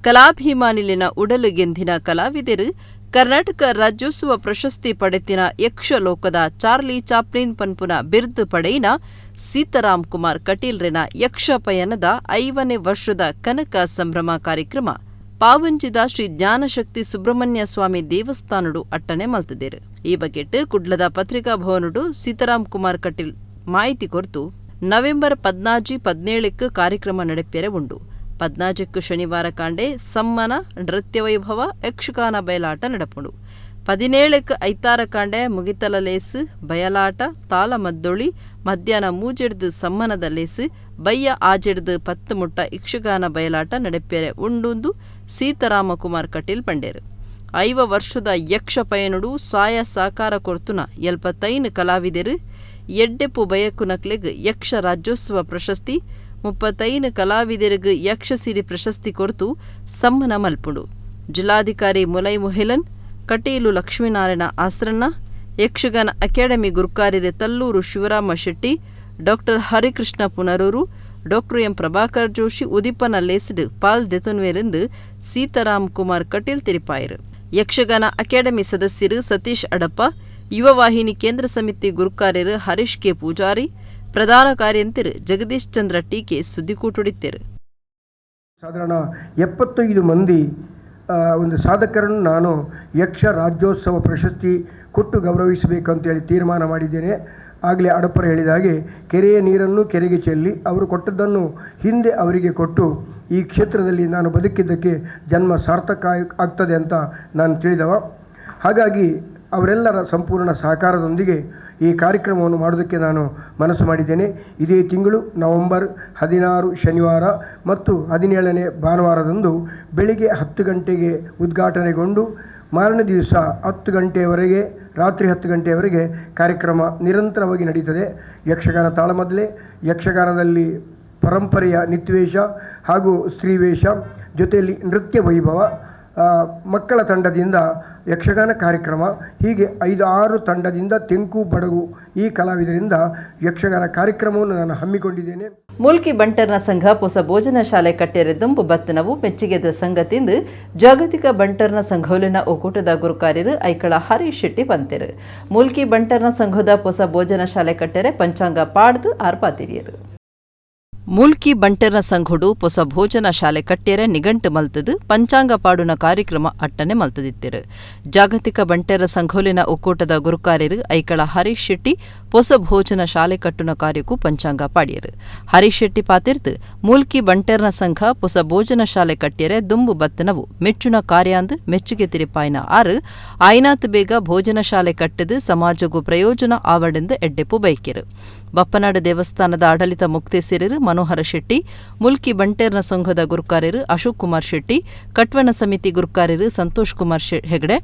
ಕಲಾಭಿಮಾನಿಲಿನ ಉಡಲು ಗೆಂದಿನ ಕಲಾವಿದರು ಕರ್ನಾಟಕ ರಾಜ್ಯೋತ್ಸವ ಪ್ರಶಸ್ತಿ ಪಡೆತಿನ ಯಕ್ಷಲೋಕದ ಚಾರ್ಲಿ ಚಾಪ್ಲಿನ್ ಪನ್ಪುನ ಬಿರ್ದು ಪಡೆಯಿನ ಸೀತಾರಾಮ್ ಕುಮಾರ್ ಕಟೀಲ್ರೆನ ಯಕ್ಷಪಯನದ 5ನೇ ವರ್ಷದ ಕನಕ ಸಂಭ್ರಮ ಕಾರ್ಯಕ್ರಮ ಪಾವಂಜಿದ ಶ್ರೀ ಜ್ಞಾನಶಕ್ತಿ ಸುಬ್ರಹ್ಮಣ್ಯ ಸ್ವಾಮಿ ದೇವಸ್ಥಾನಡು ಅಟ್ಟನೆ ಮಲ್ತದೇರು. ಈ ಬಗೆಟ್ ಕುಡ್ಲದ ಪತ್ರಿಕಾ ಭವನಡು ಸೀತಾರಾಮ್ ಕುಮಾರ್ ಕಟೀಲ್ ಮಾಹಿತಿ ಕೊರ್ತು ನವೆಂಬರ್ 14-17 ಕಾರ್ಯಕ್ರಮ ನಡೆಪ್ಯರೆ ಉಂಡು. 14 ಶನಿವಾರ ಕಾಂಡೆ ಸಮ್ಮನ ನೃತ್ಯ ವೈಭವ ಯಕ್ಷಗಾನ ಬಯಲಾಟ ನಡಪುಂಡು. 17 ಐತಾರ ಕಾಂಡೆ ಮುಗಿತಲ ಲೇಸು ಬಯಲಾಟ ತಾಳಮದ್ದೊಳಿ ಮಧ್ಯಾಹ್ನ 3 ಸಮ್ಮನದ ಲೇಸು ಬಯ್ಯ 6 10 ಮುಟ್ಟ ಯಕ್ಷಗಾನ ಬಯಲಾಟ ನಡೆಪ್ಯರೆ ಉಂಡುಂದು ಸೀತಾರಾಮಕುಮಾರ್ ಕಟೀಲ್ ಪಂಡೇರು. 5 ವರ್ಷದ ಯಕ್ಷ ಪಯನುಡು ಸಾಯ ಸಾಕಾರ ಕೊರ್ತುನ 75 ಕಲಾವಿದರು ಎಡ್ಡೆಪ್ಪು ಬಯಕುನಕ್ಲೆಗ್ ಯಕ್ಷ ರಾಜ್ಯೋತ್ಸವ ಪ್ರಶಸ್ತಿ 35 ಕಲಾವಿದರಿಗೆ ಯಕ್ಷಸಿರಿ ಪ್ರಶಸ್ತಿ ಕೊರತು ಸಮ್ಮನ ಮಲ್ಪುಂಡು. ಜಿಲ್ಲಾಧಿಕಾರಿ ಮುಲೈ ಮೊಹಿಲನ್, ಕಟೀಲು ಲಕ್ಷ್ಮೀನಾರಾಯಣ ಆಸ್ರಣ್ಣ, ಯಕ್ಷಗಾನ ಅಕಾಡೆಮಿ ಗುರುಕಾರ್ಯರೆ Tallur Shivarama Shetty, doctor Harikrishna Punaroor, doctor M Prabhakar Joshi ಉದಿಪನ ಲೇಸ್ಡ್ ಪಾಲ್ ದೆತೊನ್ವೇರೆಂದು ಸೀತಾರಾಮ್ ಕುಮಾರ್ ಕಟೀಲ್ ತಿರಿಪಾಯರು. ಯಕ್ಷಗಾನ ಅಕಾಡೆಮಿ ಸದಸ್ಯರು ಸತೀಶ್ ಅಡಪ್ಪ, ಯುವ ವಾಹಿನಿ ಕೇಂದ್ರ ಸಮಿತಿ ಗುರುಕಾರ್ಯರು ಹರೀಶ್ ಕೆ ಪೂಜಾರಿ, ಪ್ರಧಾನ ಕಾರ್ಯಂತಿರು ಜಗದೀಶ್ ಚಂದ್ರ ಟೀಕೆ ಸುದ್ದಿಕೂಟುಡಿತ್ತೇರು. ಸಾಧಾರಣ 75 ಮಂದಿ ಒಂದು ಸಾಧಕರನ್ನು ನಾನು ಯಕ್ಷ ರಾಜ್ಯೋತ್ಸವ ಪ್ರಶಸ್ತಿ ಕೊಟ್ಟು ಗೌರವಿಸಬೇಕಂತೇಳಿ ತೀರ್ಮಾನ ಮಾಡಿದ್ದೇನೆ. ಆಗಲೇ ಅಡಪರ ಹೇಳಿದ ಹಾಗೆ ಕೆರೆಯ ನೀರನ್ನು ಕೆರೆಗೆ ಚೆಲ್ಲಿ ಅವರು ಕೊಟ್ಟದ್ದನ್ನು ಹಿಂದೆ ಅವರಿಗೆ ಕೊಟ್ಟು ಈ ಕ್ಷೇತ್ರದಲ್ಲಿ ನಾನು ಬದುಕಿದ್ದಕ್ಕೆ ಜನ್ಮ ಸಾರ್ಥಕ ಆಗ್ತದೆ ಅಂತ ನಾನು ತಿಳಿದವ. ಹಾಗಾಗಿ ಅವರೆಲ್ಲರ ಸಂಪೂರ್ಣ ಸಹಕಾರದೊಂದಿಗೆ ಈ ಕಾರ್ಯಕ್ರಮವನ್ನು ಮಾಡೋದಕ್ಕೆ ನಾನು ಮನಸ್ಸು ಮಾಡಿದ್ದೇನೆ. ಇದೇ ತಿಂಗಳು ನವೆಂಬರ್ 16 ಶನಿವಾರ ಮತ್ತು 17ನೇ ಭಾನುವಾರದಂದು ಬೆಳಿಗ್ಗೆ 10 ಗಂಟೆಗೆ ಉದ್ಘಾಟನೆಗೊಂಡು ಮಾರನೇ ದಿವಸ 10 ಗಂಟೆಯವರೆಗೆ, ರಾತ್ರಿ 10 ಗಂಟೆಯವರೆಗೆ ಕಾರ್ಯಕ್ರಮ ನಿರಂತರವಾಗಿ ನಡೀತದೆ. ಯಕ್ಷಗಾನ ತಾಳಮದ್ದಲೆ, ಯಕ್ಷಗಾನದಲ್ಲಿ ಪರಂಪರೆಯ ನಿತ್ಯವೇಷ ಹಾಗೂ ಸ್ತ್ರೀವೇಷ, ಜೊತೆಯಲ್ಲಿ ನೃತ್ಯ ವೈಭವ, ಮಕ್ಕಳ ತಂಡದಿಂದ ಯಕ್ಷಗಾನ ಕಾರ್ಯಕ್ರಮ, ಹೀಗೆ 5-6 ತಂಡದಿಂದ ತೆಂಕು ಬಡಗು ಈ ಕಲಾವಿದರಿಂದ ಯಕ್ಷಗಾನ ಕಾರ್ಯಕ್ರಮವನ್ನು ನಾನು ಹಮ್ಮಿಕೊಂಡಿದ್ದೇನೆ. ಮೂಲ್ಕಿ ಬಂಟರ್ನ ಸಂಘ ಹೊಸ ಭೋಜನ ಶಾಲೆ ಕಟ್ಟೆರೆ ದುಂಬು ಬತ್ತನವು ಮೆಚ್ಚುಗೆದ ಸಂಗತಿಂದು ಜಾಗತಿಕ ಬಂಟರ್ನ ಸಂಘೋಲಿನ ಒಕ್ಕೂಟದ ಗುರುಕಾರ್ಯರು ಐಕಳ ಹರೀಶ್ ಶೆಟ್ಟಿ ಬಂತೆರು. ಮೂಲ್ಕಿ ಬಂಟರ್ನ ಸಂಘದ ಹೊಸ ಭೋಜನ ಶಾಲೆ ಕಟ್ಟೆರೆ ಪಂಚಾಂಗ ಪಾಡ್ದು ಆರ್ಪಾತಿರಿಯರು. ಮೂಲ್ಕಿ ಬಂಟರ್ನ ಸಂಘೋಡು ಪೊಸ ಭೋಜನ ಶಾಲೆ ಕಟ್ಟೆರೆ ನಿಗಂಟು ಮಲ್ತದು ಪಂಚಾಂಗ ಪಾಡುನ ಕಾರ್ಯಕ್ರಮ ಅಟ್ಟನೆ ಮಲ್ತದಿತ್ತಿರು. ಜಾಗತಿಕ ಬಂಟೆರ ಸಂಘೋಲಿನ ಒಕ್ಕೂಟದ ಗುರುಕಾರ್ಯರು ಐಕಳ ಹರೀಶ್ ಶೆಟ್ಟಿ ಪೊಸ ಭೋಜನ ಶಾಲೆ ಕಟ್ಟುನ ಕಾರ್ಯಕ್ಕೂ ಪಂಚಾಂಗ ಪಾಡಿಯರು. ಹರೀಶ್ ಶೆಟ್ಟಿ ಪಾತಿರ್ದು ಮೂಲ್ಕಿ ಬಂಟೆರ್ನ ಸಂಘ ಪೊಸ ಭೋಜನ ಶಾಲೆ ಕಟ್ಟಿಯರೆ ದುಂಬು ಬತ್ತನವು ಮೆಚ್ಚುನ ಕಾರ್ಯಾಂದು ಮೆಚ್ಚುಗೆ ತಿರಿಪಾಯಿನ ಆರು ಆಯ್ನಾತ್ ಬೇಗ ಭೋಜನ ಶಾಲೆ ಕಟ್ಟದು ಸಮಾಜಗೂ ಪ್ರಯೋಜನ ಆವಡೆಂದು ಎಡ್ಡೆಪ್ಪು ಬೈಕಿರು. ಬಪ್ಪನಾಡು ದೇವಸ್ಥಾನದ ಆಡಳಿತ ಮುಕ್ತೇಸರರು ಮನೋಹರ ಶೆಟ್ಟಿ, ಮುಲ್ಕಿ ಬಂಟೇರ್ನ ಸಂಘದ ಗುರುಕಾರ್ಯರು ಅಶೋಕ್ ಕುಮಾರ್ ಶೆಟ್ಟಿ, ಕಟ್ವಣ ಸಮಿತಿ ಗುರುಕಾರ್ಯರು ಸಂತೋಷ್ ಕುಮಾರ್ ಹೆಗಡೆ,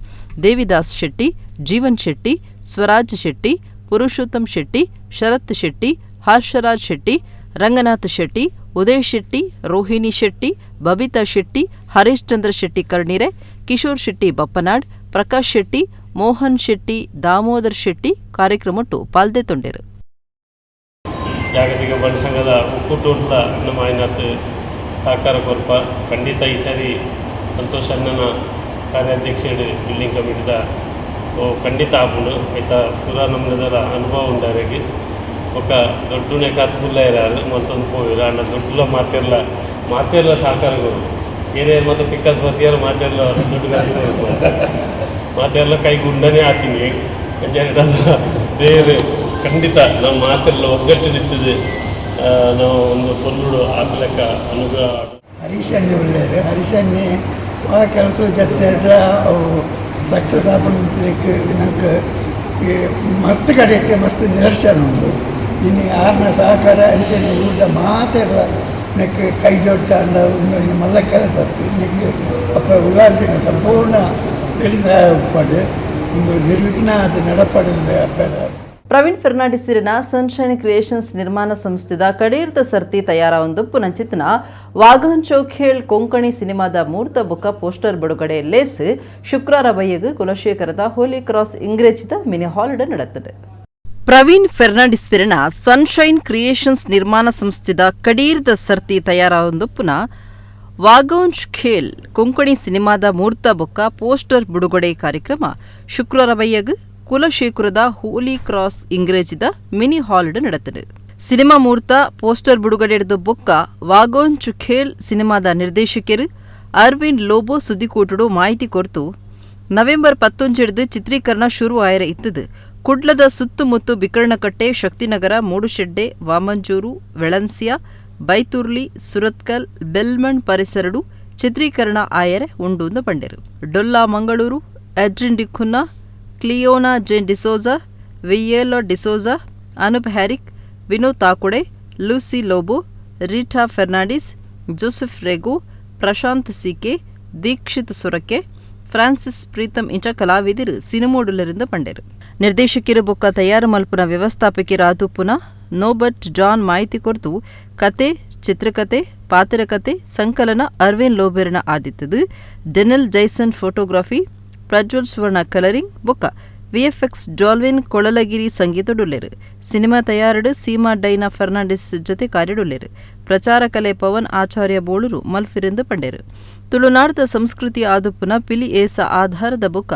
ದೇವಿದಾಸ್ ಶೆಟ್ಟಿ, ಜೀವನ್ ಶೆಟ್ಟಿ, ಸ್ವರಾಜ್ ಶೆಟ್ಟಿ, ಪುರುಷೋತ್ತಮ್ ಶೆಟ್ಟಿ, ಶರತ್ ಶೆಟ್ಟಿ, ಹರ್ಷರಾಜ್ ಶೆಟ್ಟಿ, ರಂಗನಾಥ್ ಶೆಟ್ಟಿ, ಉದಯ್ ಶೆಟ್ಟಿ, ರೋಹಿಣಿ ಶೆಟ್ಟಿ, ಬಬಿತಾ ಶೆಟ್ಟಿ, ಹರೀಶ್ ಚಂದ್ರ ಶೆಟ್ಟಿ ಕರ್ಣಿರೆ, ಕಿಶೋರ್ ಶೆಟ್ಟಿ ಬಪ್ಪನಾಡ್, ಪ್ರಕಾಶ್ ಶೆಟ್ಟಿ, ಮೋಹನ್ ಶೆಟ್ಟಿ, ದಾಮೋದರ್ ಶೆಟ್ಟಿ ಕಾರ್ಯಕ್ರಮಟ್ಟು ಪಾಲ್ದೆತೊಂಡೆರು. ಜಾಗತಿಕ ಬಂಟ ಸಂಘದ ಒಕ್ಕೂಟದ ನಮ್ಮ ಐನಾತ್ ಸಹಕಾರ ಕೊರ್ಪ ಖಂಡಿತ ಈ ಸಾರಿ ಸಂತೋಷ್ ಅಣ್ಣನ ಕಾರ್ಯಾಧ್ಯಕ್ಷ ಬಿಲ್ಡಿಂಗ್ ಕಮಿಟಿದ ಖಂಡಿತ ಆಪುಂಡು. ಐತ ಪೂರ ನಮ್ಮದರ ಅನುಭವ ಉಂಡಾರಿಗೆ ಬೊಕ್ಕ ದೊಡ್ಡನೆ ಕಾತ್ ಕುಲ್ಲ ಇರಾರು ಮತ್ತೊಂದು ಪೋವಿರ ಅಣ್ಣ ದೊಡ್ಡಲ ಮಾತೆರ್ಲ ಮಾತೆರ್ಲ ಸಹಕಾರ ಕೊರು ಏರಿಯರ್ ಮತ್ತು ಪಿಕ್ಕಸ್ ಬತ್ತಿಯಾರ ಮಾತೆರ್ಲ ದೊಡ್ಡ ಮಾತೆರ್ಲ ಕೈ ಗುಂಡನೆ ಹಾಕಿನಿ ದೇವರು ಖಂಡಿತ ನಮ್ಮ ಮಾತೆಲ್ಲ ಒಗ್ಗಟ್ಟಿನಿತ್ತದೆ ನಾವು ಒಂದು ಪೊರ್ಲುಡು ಆಪಲೆಕ್ಕ ಅನುಗ್ರಹ. ಹರೀಶಣ್ಣೆ ಒಳ್ಳೆಯದು. ಹರೀಶಣ್ಣೆ ಆ ಕೆಲಸ ಜೊತೆ ಅವು ಸಕ್ಸಸ್ ಆಪುನ ನಂಗೆ ಮಸ್ತ್ ಕಡೆಗೆ ಮಸ್ತ್ ನಿದರ್ಶನ ಉಂಡು. ಇನ್ನು ಆರ್ನ ಸಹಕಾರ ಅಂಚನೆ ಊರ್ದ ಮಾತೆರ್ಲ ನೆಕ್ ಕೈ ಜೋಡಿಸಾಂಡ ಒಂದು ಮಲ್ಲ ಕೆಲಸ ನೆಕ್ ಅಪ್ಪ ಉಲಾಂತಿನ ಸಂಪೂರ್ಣ ಕೆಲಸ ಉಪ್ಪಡು ಒಂದು ನಿರ್ವಿಘ್ನ ಅದು ನಡಪಡು ಅಪ್ಪಡ. ಪ್ರವೀಣ್ ಫೆರ್ನಾಂಡಿಸಿರಿನ ಸನ್ಶೈನ್ ಕ್ರಿಯೇಷನ್ಸ್ ನಿರ್ಮಾಣ ಸಂಸ್ಥೆದ ಕಡೀರ್ದ ಸರ್ತಿ ತಯಾರಾವೊಂದು ಪುನಂಚಿತ್ನ ವಾಗನ್ ಚೌಖೇಳ್ ಕೊಂಕಣಿ ಸಿನಿಮಾದ ಮೂರ್ತ ಬುಕ್ಕ ಪೋಸ್ಟರ್ ಬಿಡುಗಡೆ ಲೇಸ್ ಶುಕ್ರವಾರ ಬಯ್ಯಗ್ ಕುಲಶೇಖರದ ಹೋಲಿ ಕ್ರಾಸ್ ಇಂಗ್ರೇಜಿದ ಮಿನಿ ಹಾಲ್ಡ್ ನಡೆತದೆ. ಪ್ರವೀಣ್ ಫೆರ್ನಾಂಡಿಸಿರಿನ ಸನ್ಶೈನ್ ಕ್ರಿಯೇಷನ್ಸ್ ನಿರ್ಮಾಣ ಸಂಸ್ಥೆದ ಕಡೀರ್ದ ಸರ್ತಿ ತಯಾರಾವೊಂದು ಪುನಃ ವಾಗೌಂಜ್ ಖೇಲ್ ಕೊಂಕಣಿ ಸಿನಿಮಾದ ಮೂರ್ತ ಬೊಕ್ಕ ಪೋಸ್ಟರ್ ಬಿಡುಗಡೆ ಕಾರ್ಯಕ್ರಮ ಶುಕ್ರವಾರ ಬಯ್ಯಗ್ ಕುಲಶೇಖರದ ಹೋಲಿ ಕ್ರಾಸ್ ಇಂಗ್ರೇಜಿದ ಮಿನಿ ಹಾಲ್ಡ್ ನಡೆತದೆ. ಸಿನಿಮಾ ಮೂರ್ತ ಪೋಸ್ಟರ್ ಬಿಡುಗಡೆ ಬೊಕ್ಕ ವಾಗೋಂಚ್ ಖೇಲ್ ಸಿನಿಮಾದ ನಿರ್ದೇಶಕರು ಅರವಿಂದ್ ಲೋಬೋ ಸುದ್ದಿಕೂಟುಡು ಮಾಹಿತಿ ಕೊರ್ತು, ನವೆಂಬರ್ 19 ಚಿತ್ರೀಕರಣ ಶುರು ಆಯರ ಇತ್ತದು. ಕುಡ್ಲದ ಸುತ್ತಮುತ್ತ ಬಿಕರ್ಣಕಟ್ಟೆ, ಶಕ್ತಿನಗರ, ಮೂಡುಶೆಡ್ಡೆ, ವಾಮಂಜೂರು, ವೆಳನ್ಸಿಯಾ, ಬೈತುರ್ಲಿ, ಸುರತ್ಕಲ್, ಬೆಲ್ಮಣ್ ಪರಿಸರಡು ಚಿತ್ರೀಕರಣ ಆಯರೆ ಉಂಡು ಪಂಡೆರು. ಡೊಲ್ಲಾ Mangaluru, Adrian D'Cunha, Cleona Jane D'Souza, ವಿಯೇಲೋ D'Souza, Anoop Harrick, Vinod Takude, Lucy Lobo, Rita Fernandes, Joseph Rego, Prashanth CK, Dixit ಸುರಕೆ, Francis Preetham ಇಂಚ ಕಲಾವಿದರು ಸಿನಿಮೋಡುಲರಿಂದ ಪಂಡೆರು. ನಿರ್ದೇಶಕಿರು ಬೊಕ್ಕ ತಯಾರು ಮಲ್ಪುನ ವ್ಯವಸ್ಥಾಪಕಿ ಆದುಪ್ಪುನ ನೋಬರ್ಟ್ ಜಾನ್ ಮಾಹಿತಿ ಕೊರ್ತು, ಕತೆ, ಚಿತ್ರಕತೆ, ಪಾತ್ರಕತೆ, ಸಂಕಲನ ಅರವಿಂದ್ ಲೋಬೆರ್ನ ಆದಿತ್ತದು. Denil Jaison photography, Prajwal Suvarna colouring ಬೊಕ್ಕ ವಿಎಫ್ಎಕ್ಸ್, ಡಾಲ್ವಿನ್ ಕೊಳಲಗಿರಿ ಸಂಗೀತಡುಲ್ಲೆರು. ಸಿನಿಮಾ ತಯಾರಡು ಸೀಮಾ ಡೈನಾ ಫರ್ನಾಂಡಿಸ್ ಜೊತೆ ಕಾರ್ಯಡುಲ್ಲೆರು. ಪ್ರಚಾರ ಕಲೆ ಪವನ್ ಆಚಾರ್ಯ ಬೋಳೂರು ಮಲ್ಫಿರೆಂದು ಪಂಡೆರು. ತುಳುನಾಡದ ಸಂಸ್ಕೃತಿ ಆದುಪ್ಪುನ ಪಿಲಿ ಏಸ ಆಧಾರದ ಬೊಕ್ಕ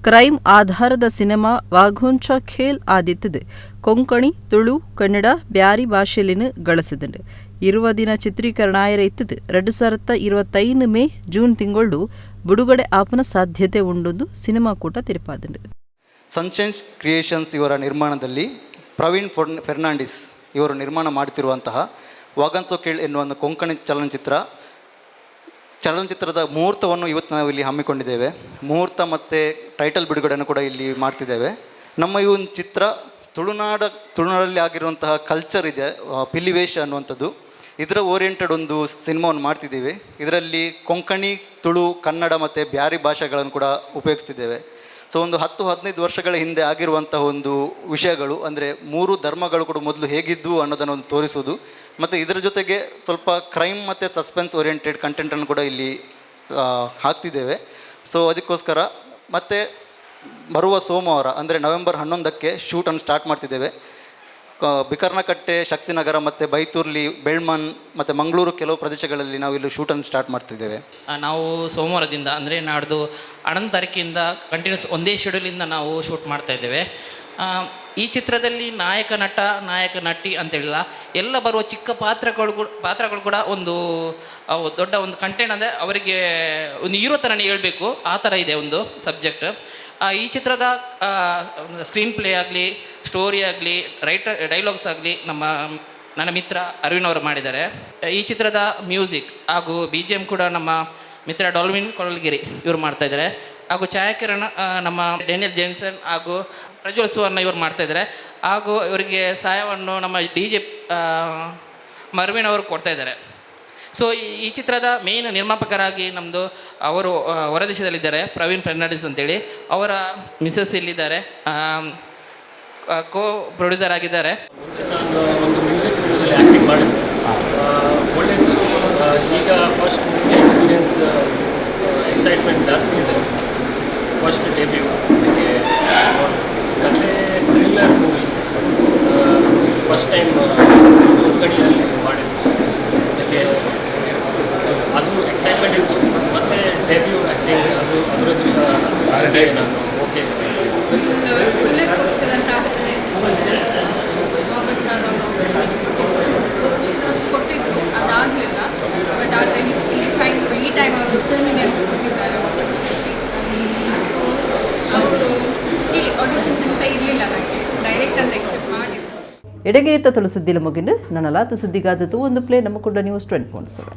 ಕ್ರೈಮ್ ಆಧಾರದ ಸಿನಿಮಾ ವಾಘೋಂಚ ಖೇಲ್ ಆದಿತ್ತದು. ಕೊಂಕಣಿ, ತುಳು, ಕನ್ನಡ, ಬ್ಯಾರಿ ಭಾಷೆಲಿನ ಗಳಸಿದಂಡು. 20 ದಿನ ಚಿತ್ರೀಕರಣ ಆಯರ ಇತ್ತದು. 2025 ಮೇ ಜೂನ್ ತಿಂಗಳು ಬಿಡುಗಡೆ ಆಪನ ಸಾಧ್ಯತೆ ಉಂಡೊಂದು ಸಿನಿಮಾ ಕೂಟ ತಿರುಪಾದಂಡು. ಸನ್ಶೈನ್ಸ್ ಕ್ರಿಯೇಷನ್ಸ್ ಇವರ ನಿರ್ಮಾಣದಲ್ಲಿ ಪ್ರವೀಣ್ ಫೆರ್ನಾಂಡಿಸ್ ಇವರು ನಿರ್ಮಾಣ ಮಾಡುತ್ತಿರುವಂತಹ ವಾಗನ್ಸೋ ಕೇಳ್ ಎನ್ನುವ ಒಂದು ಕೊಂಕಣಿ ಚಲನಚಿತ್ರದ ಮುಹೂರ್ತವನ್ನು ಇವತ್ತು ನಾವು ಇಲ್ಲಿ ಹಮ್ಮಿಕೊಂಡಿದ್ದೇವೆ. ಮುಹೂರ್ತ ಮತ್ತು ಟೈಟಲ್ ಬಿಡುಗಡೆಯನ್ನು ಕೂಡ ಇಲ್ಲಿ ಮಾಡ್ತಿದ್ದೇವೆ. ನಮ್ಮ ಈ ಒಂದು ಚಿತ್ರ ತುಳುನಾಡಲ್ಲಿ ಆಗಿರುವಂತಹ ಕಲ್ಚರ್ ಇದೆ, ಪಿಲಿವೇಶ ಅನ್ನುವಂಥದ್ದು, ಇದರ ಓರಿಯೆಂಟೆಡ್ ಒಂದು ಸಿನಿಮಾವನ್ನು ಮಾಡ್ತಿದ್ದೀವಿ. ಇದರಲ್ಲಿ ಕೊಂಕಣಿ, ತುಳು, ಕನ್ನಡ ಮತ್ತು ಬ್ಯಾರಿ ಭಾಷೆಗಳನ್ನು ಕೂಡ ಉಪಯೋಗಿಸ್ತಿದ್ದೇವೆ. ಸೊ ಒಂದು 10-15 ವರ್ಷಗಳ ಹಿಂದೆ ಆಗಿರುವಂತಹ ಒಂದು ವಿಷಯಗಳು, ಅಂದರೆ ಮೂರು ಧರ್ಮಗಳು ಕೂಡ ಮೊದಲು ಹೇಗಿದ್ವು ಅನ್ನೋದನ್ನು ಒಂದು ತೋರಿಸೋದು ಮತ್ತು ಇದರ ಜೊತೆಗೆ ಸ್ವಲ್ಪ ಕ್ರೈಮ್ ಮತ್ತು ಸಸ್ಪೆನ್ಸ್ ಓರಿಯೆಂಟೆಡ್ ಕಂಟೆಂಟನ್ನು ಕೂಡ ಇಲ್ಲಿ ಹಾಕ್ತಿದ್ದೇವೆ. ಸೊ ಅದಕ್ಕೋಸ್ಕರ ಮತ್ತು ಬರುವ ಸೋಮವಾರ, ಅಂದರೆ ನವೆಂಬರ್ 11ಕ್ಕೆ ಶೂಟನ್ನು ಸ್ಟಾರ್ಟ್ ಮಾಡ್ತಿದ್ದೇವೆ. ಬಿಕರ್ನಕಟ್ಟೆ, ಶಕ್ತಿನಗರ ಮತ್ತು ಬೈತೂರ್ಲಿ, ಬೆಳ್ಮನ್ ಮತ್ತು ಮಂಗಳೂರು ಕೆಲವು ಪ್ರದೇಶಗಳಲ್ಲಿ ನಾವು ಇಲ್ಲಿ ಶೂಟನ್ನು ಸ್ಟಾರ್ಟ್ ಮಾಡ್ತಿದ್ದೇವೆ. ನಾವು ಸೋಮವಾರದಿಂದ, ಅಂದರೆ ನಾಡ್ದು 11 ತಾರೀಕಿಂದ ಕಂಟಿನ್ಯೂಸ್ ಒಂದೇ ಶೆಡ್ಯೂಲಿಂದ ನಾವು ಶೂಟ್ ಮಾಡ್ತಾ ಇದ್ದೇವೆ. ಈ ಚಿತ್ರದಲ್ಲಿ ನಾಯಕ ನಟ, ನಾಯಕ ನಟಿ ಅಂತೇಳಿಲ್ಲ, ಎಲ್ಲ ಬರುವ ಚಿಕ್ಕ ಪಾತ್ರಗಳು ಕೂಡ ಒಂದು ದೊಡ್ಡ ಒಂದು ಕಂಟೆಂಟ್, ಅಂದರೆ ಅವರಿಗೆ ಒಂದು ಹೀರೋ ಥರನೇ ಹೇಳ್ಬೇಕು, ಆ ಥರ ಇದೆ ಒಂದು ಸಬ್ಜೆಕ್ಟ್. ಈ ಚಿತ್ರದ ಸ್ಕ್ರೀನ್ ಪ್ಲೇ ಆಗಲಿ, ಸ್ಟೋರಿ ಆಗಲಿ, ರೈಟರ್ ಡೈಲಾಗ್ಸ್ ಆಗಲಿ ನನ್ನ ಮಿತ್ರ ಅರವಿಂದ್ ಅವರು ಮಾಡಿದ್ದಾರೆ. ಈ ಚಿತ್ರದ ಮ್ಯೂಸಿಕ್ ಹಾಗೂ BGM ಕೂಡ ನಮ್ಮ ಮಿತ್ರ ಡಾಲ್ವಿನ್ ಕೊಳಲ್ಗಿರಿ ಇವರು ಮಾಡ್ತಾಯಿದ್ದಾರೆ. ಹಾಗೂ ಛಾಯಾಕಿರಣ ನಮ್ಮ ಡೇನಿಯಲ್ ಜೇನ್ಸನ್ ಹಾಗೂ ಪ್ರಜ್ವಲ್ ಸುವರ್ಣ ಇವರು ಮಾಡ್ತಾಯಿದ್ದಾರೆ. ಹಾಗೂ ಇವರಿಗೆ ಸಹಾಯವನ್ನು ನಮ್ಮ DJ Marvin ಅವರು ಕೊಡ್ತಾಯಿದ್ದಾರೆ. ಸೊ ಈ ಚಿತ್ರದ ಮೇನ್ ನಿರ್ಮಾಪಕರಾಗಿ ನಮ್ಮದು ಅವರು ಹೊರದೇಶದಲ್ಲಿದ್ದಾರೆ, ಪ್ರವೀಣ್ ಫೆರ್ನಾಂಡಿಸ್ ಅಂತೇಳಿ. ಅವರ ಮಿಸಸ್ ಇಲ್ಲಿದ್ದಾರೆ, ಕೋ ಪ್ರೊಡ್ಯೂಸರ್ ಆಗಿದ್ದಾರೆ. ಮುಂಚೆ ನಾನು ಒಂದು ಮ್ಯೂಸಿಕ್ ಫಿಲ್ಮಲ್ಲಿ ಆ್ಯಕ್ಟಿಂಗ್ ಮಾಡಿದ್ದೆ. ಒಳ್ಳೆಯದು. ಈಗ ಫಸ್ಟ್ ಮೂವಿ ಎಕ್ಸ್ಪೀರಿಯನ್ಸ್, ಎಕ್ಸೈಟ್ಮೆಂಟ್ ಜಾಸ್ತಿ ಇದೆ. ಫಸ್ಟ್ ಡೆಬ್ಯೂ ಅದಕ್ಕೆ. ಕತೆ ಥ್ರಿಲ್ಲರ್ ಮೂವಿ, ಫಸ್ಟ್ ಟೈಮ್ ಕೊಂಕಣಿಯಲ್ಲಿ ಮಾಡಿದ್ದು, ಅದಕ್ಕೆ ಅದು ಎಕ್ಸೈಟ್ಮೆಂಟ್ ಇತ್ತು. ಮತ್ತು ಡೆಬ್ಯೂ ಆ್ಯಕ್ಟಿಂಗ್ ಅದು, ಅದರದ್ದು ಸಹ. ಅದಕ್ಕೆ ನಾನು ಓಕೆ. ಫುಲ್ ರೋಲರ್ ಕೋಸ್ಟರ್ ಅಂತ ಆಗ್ತದೆ. ರಾಬರ್ಟ್ ಸರ್ ಅವರು ಆಪರ್ಚುನಿಟಿ ಕೊಟ್ಟಿದ್ರು. ಫಸ್ಟ್ ಕೊಟ್ಟಿದ್ರು, ಅದಾಗಲಿಲ್ಲ. ಬಟ್ ಆದರೆ ಈ ಸೈನ್ ಈ ಟೈಮ್ ಅವರು ಫಿಲ್ಮಿಗೆ ಅಂತ ಕೊಟ್ಟಿದ್ದಾರೆ ಆಪರ್ಚುನಿಟಿ. ಸೊ ಅವರು ಇಲ್ಲಿ ಆಡಿಷನ್ಸ್ ಅಂತ ಇರಲಿಲ್ಲ ನನಗೆ. ಸೊ ಡೈರೆಕ್ಟ್ ಅಂತ ಎಕ್ಸೆಪ್ಟ್ ಮಾಡಿದ್ರು. ಎಡಗಿರಿತ ತುಳು ಸುದ್ದಿಲ ಮುಗಿಂಡು. ನನಲಾತ ಸುದ್ದಿಗಾದದ್ದು ಒಂದು ಪ್ಲೇ ನಮ್ಮ ಕೂಡ ನ್ಯೂಸ್ 24/7.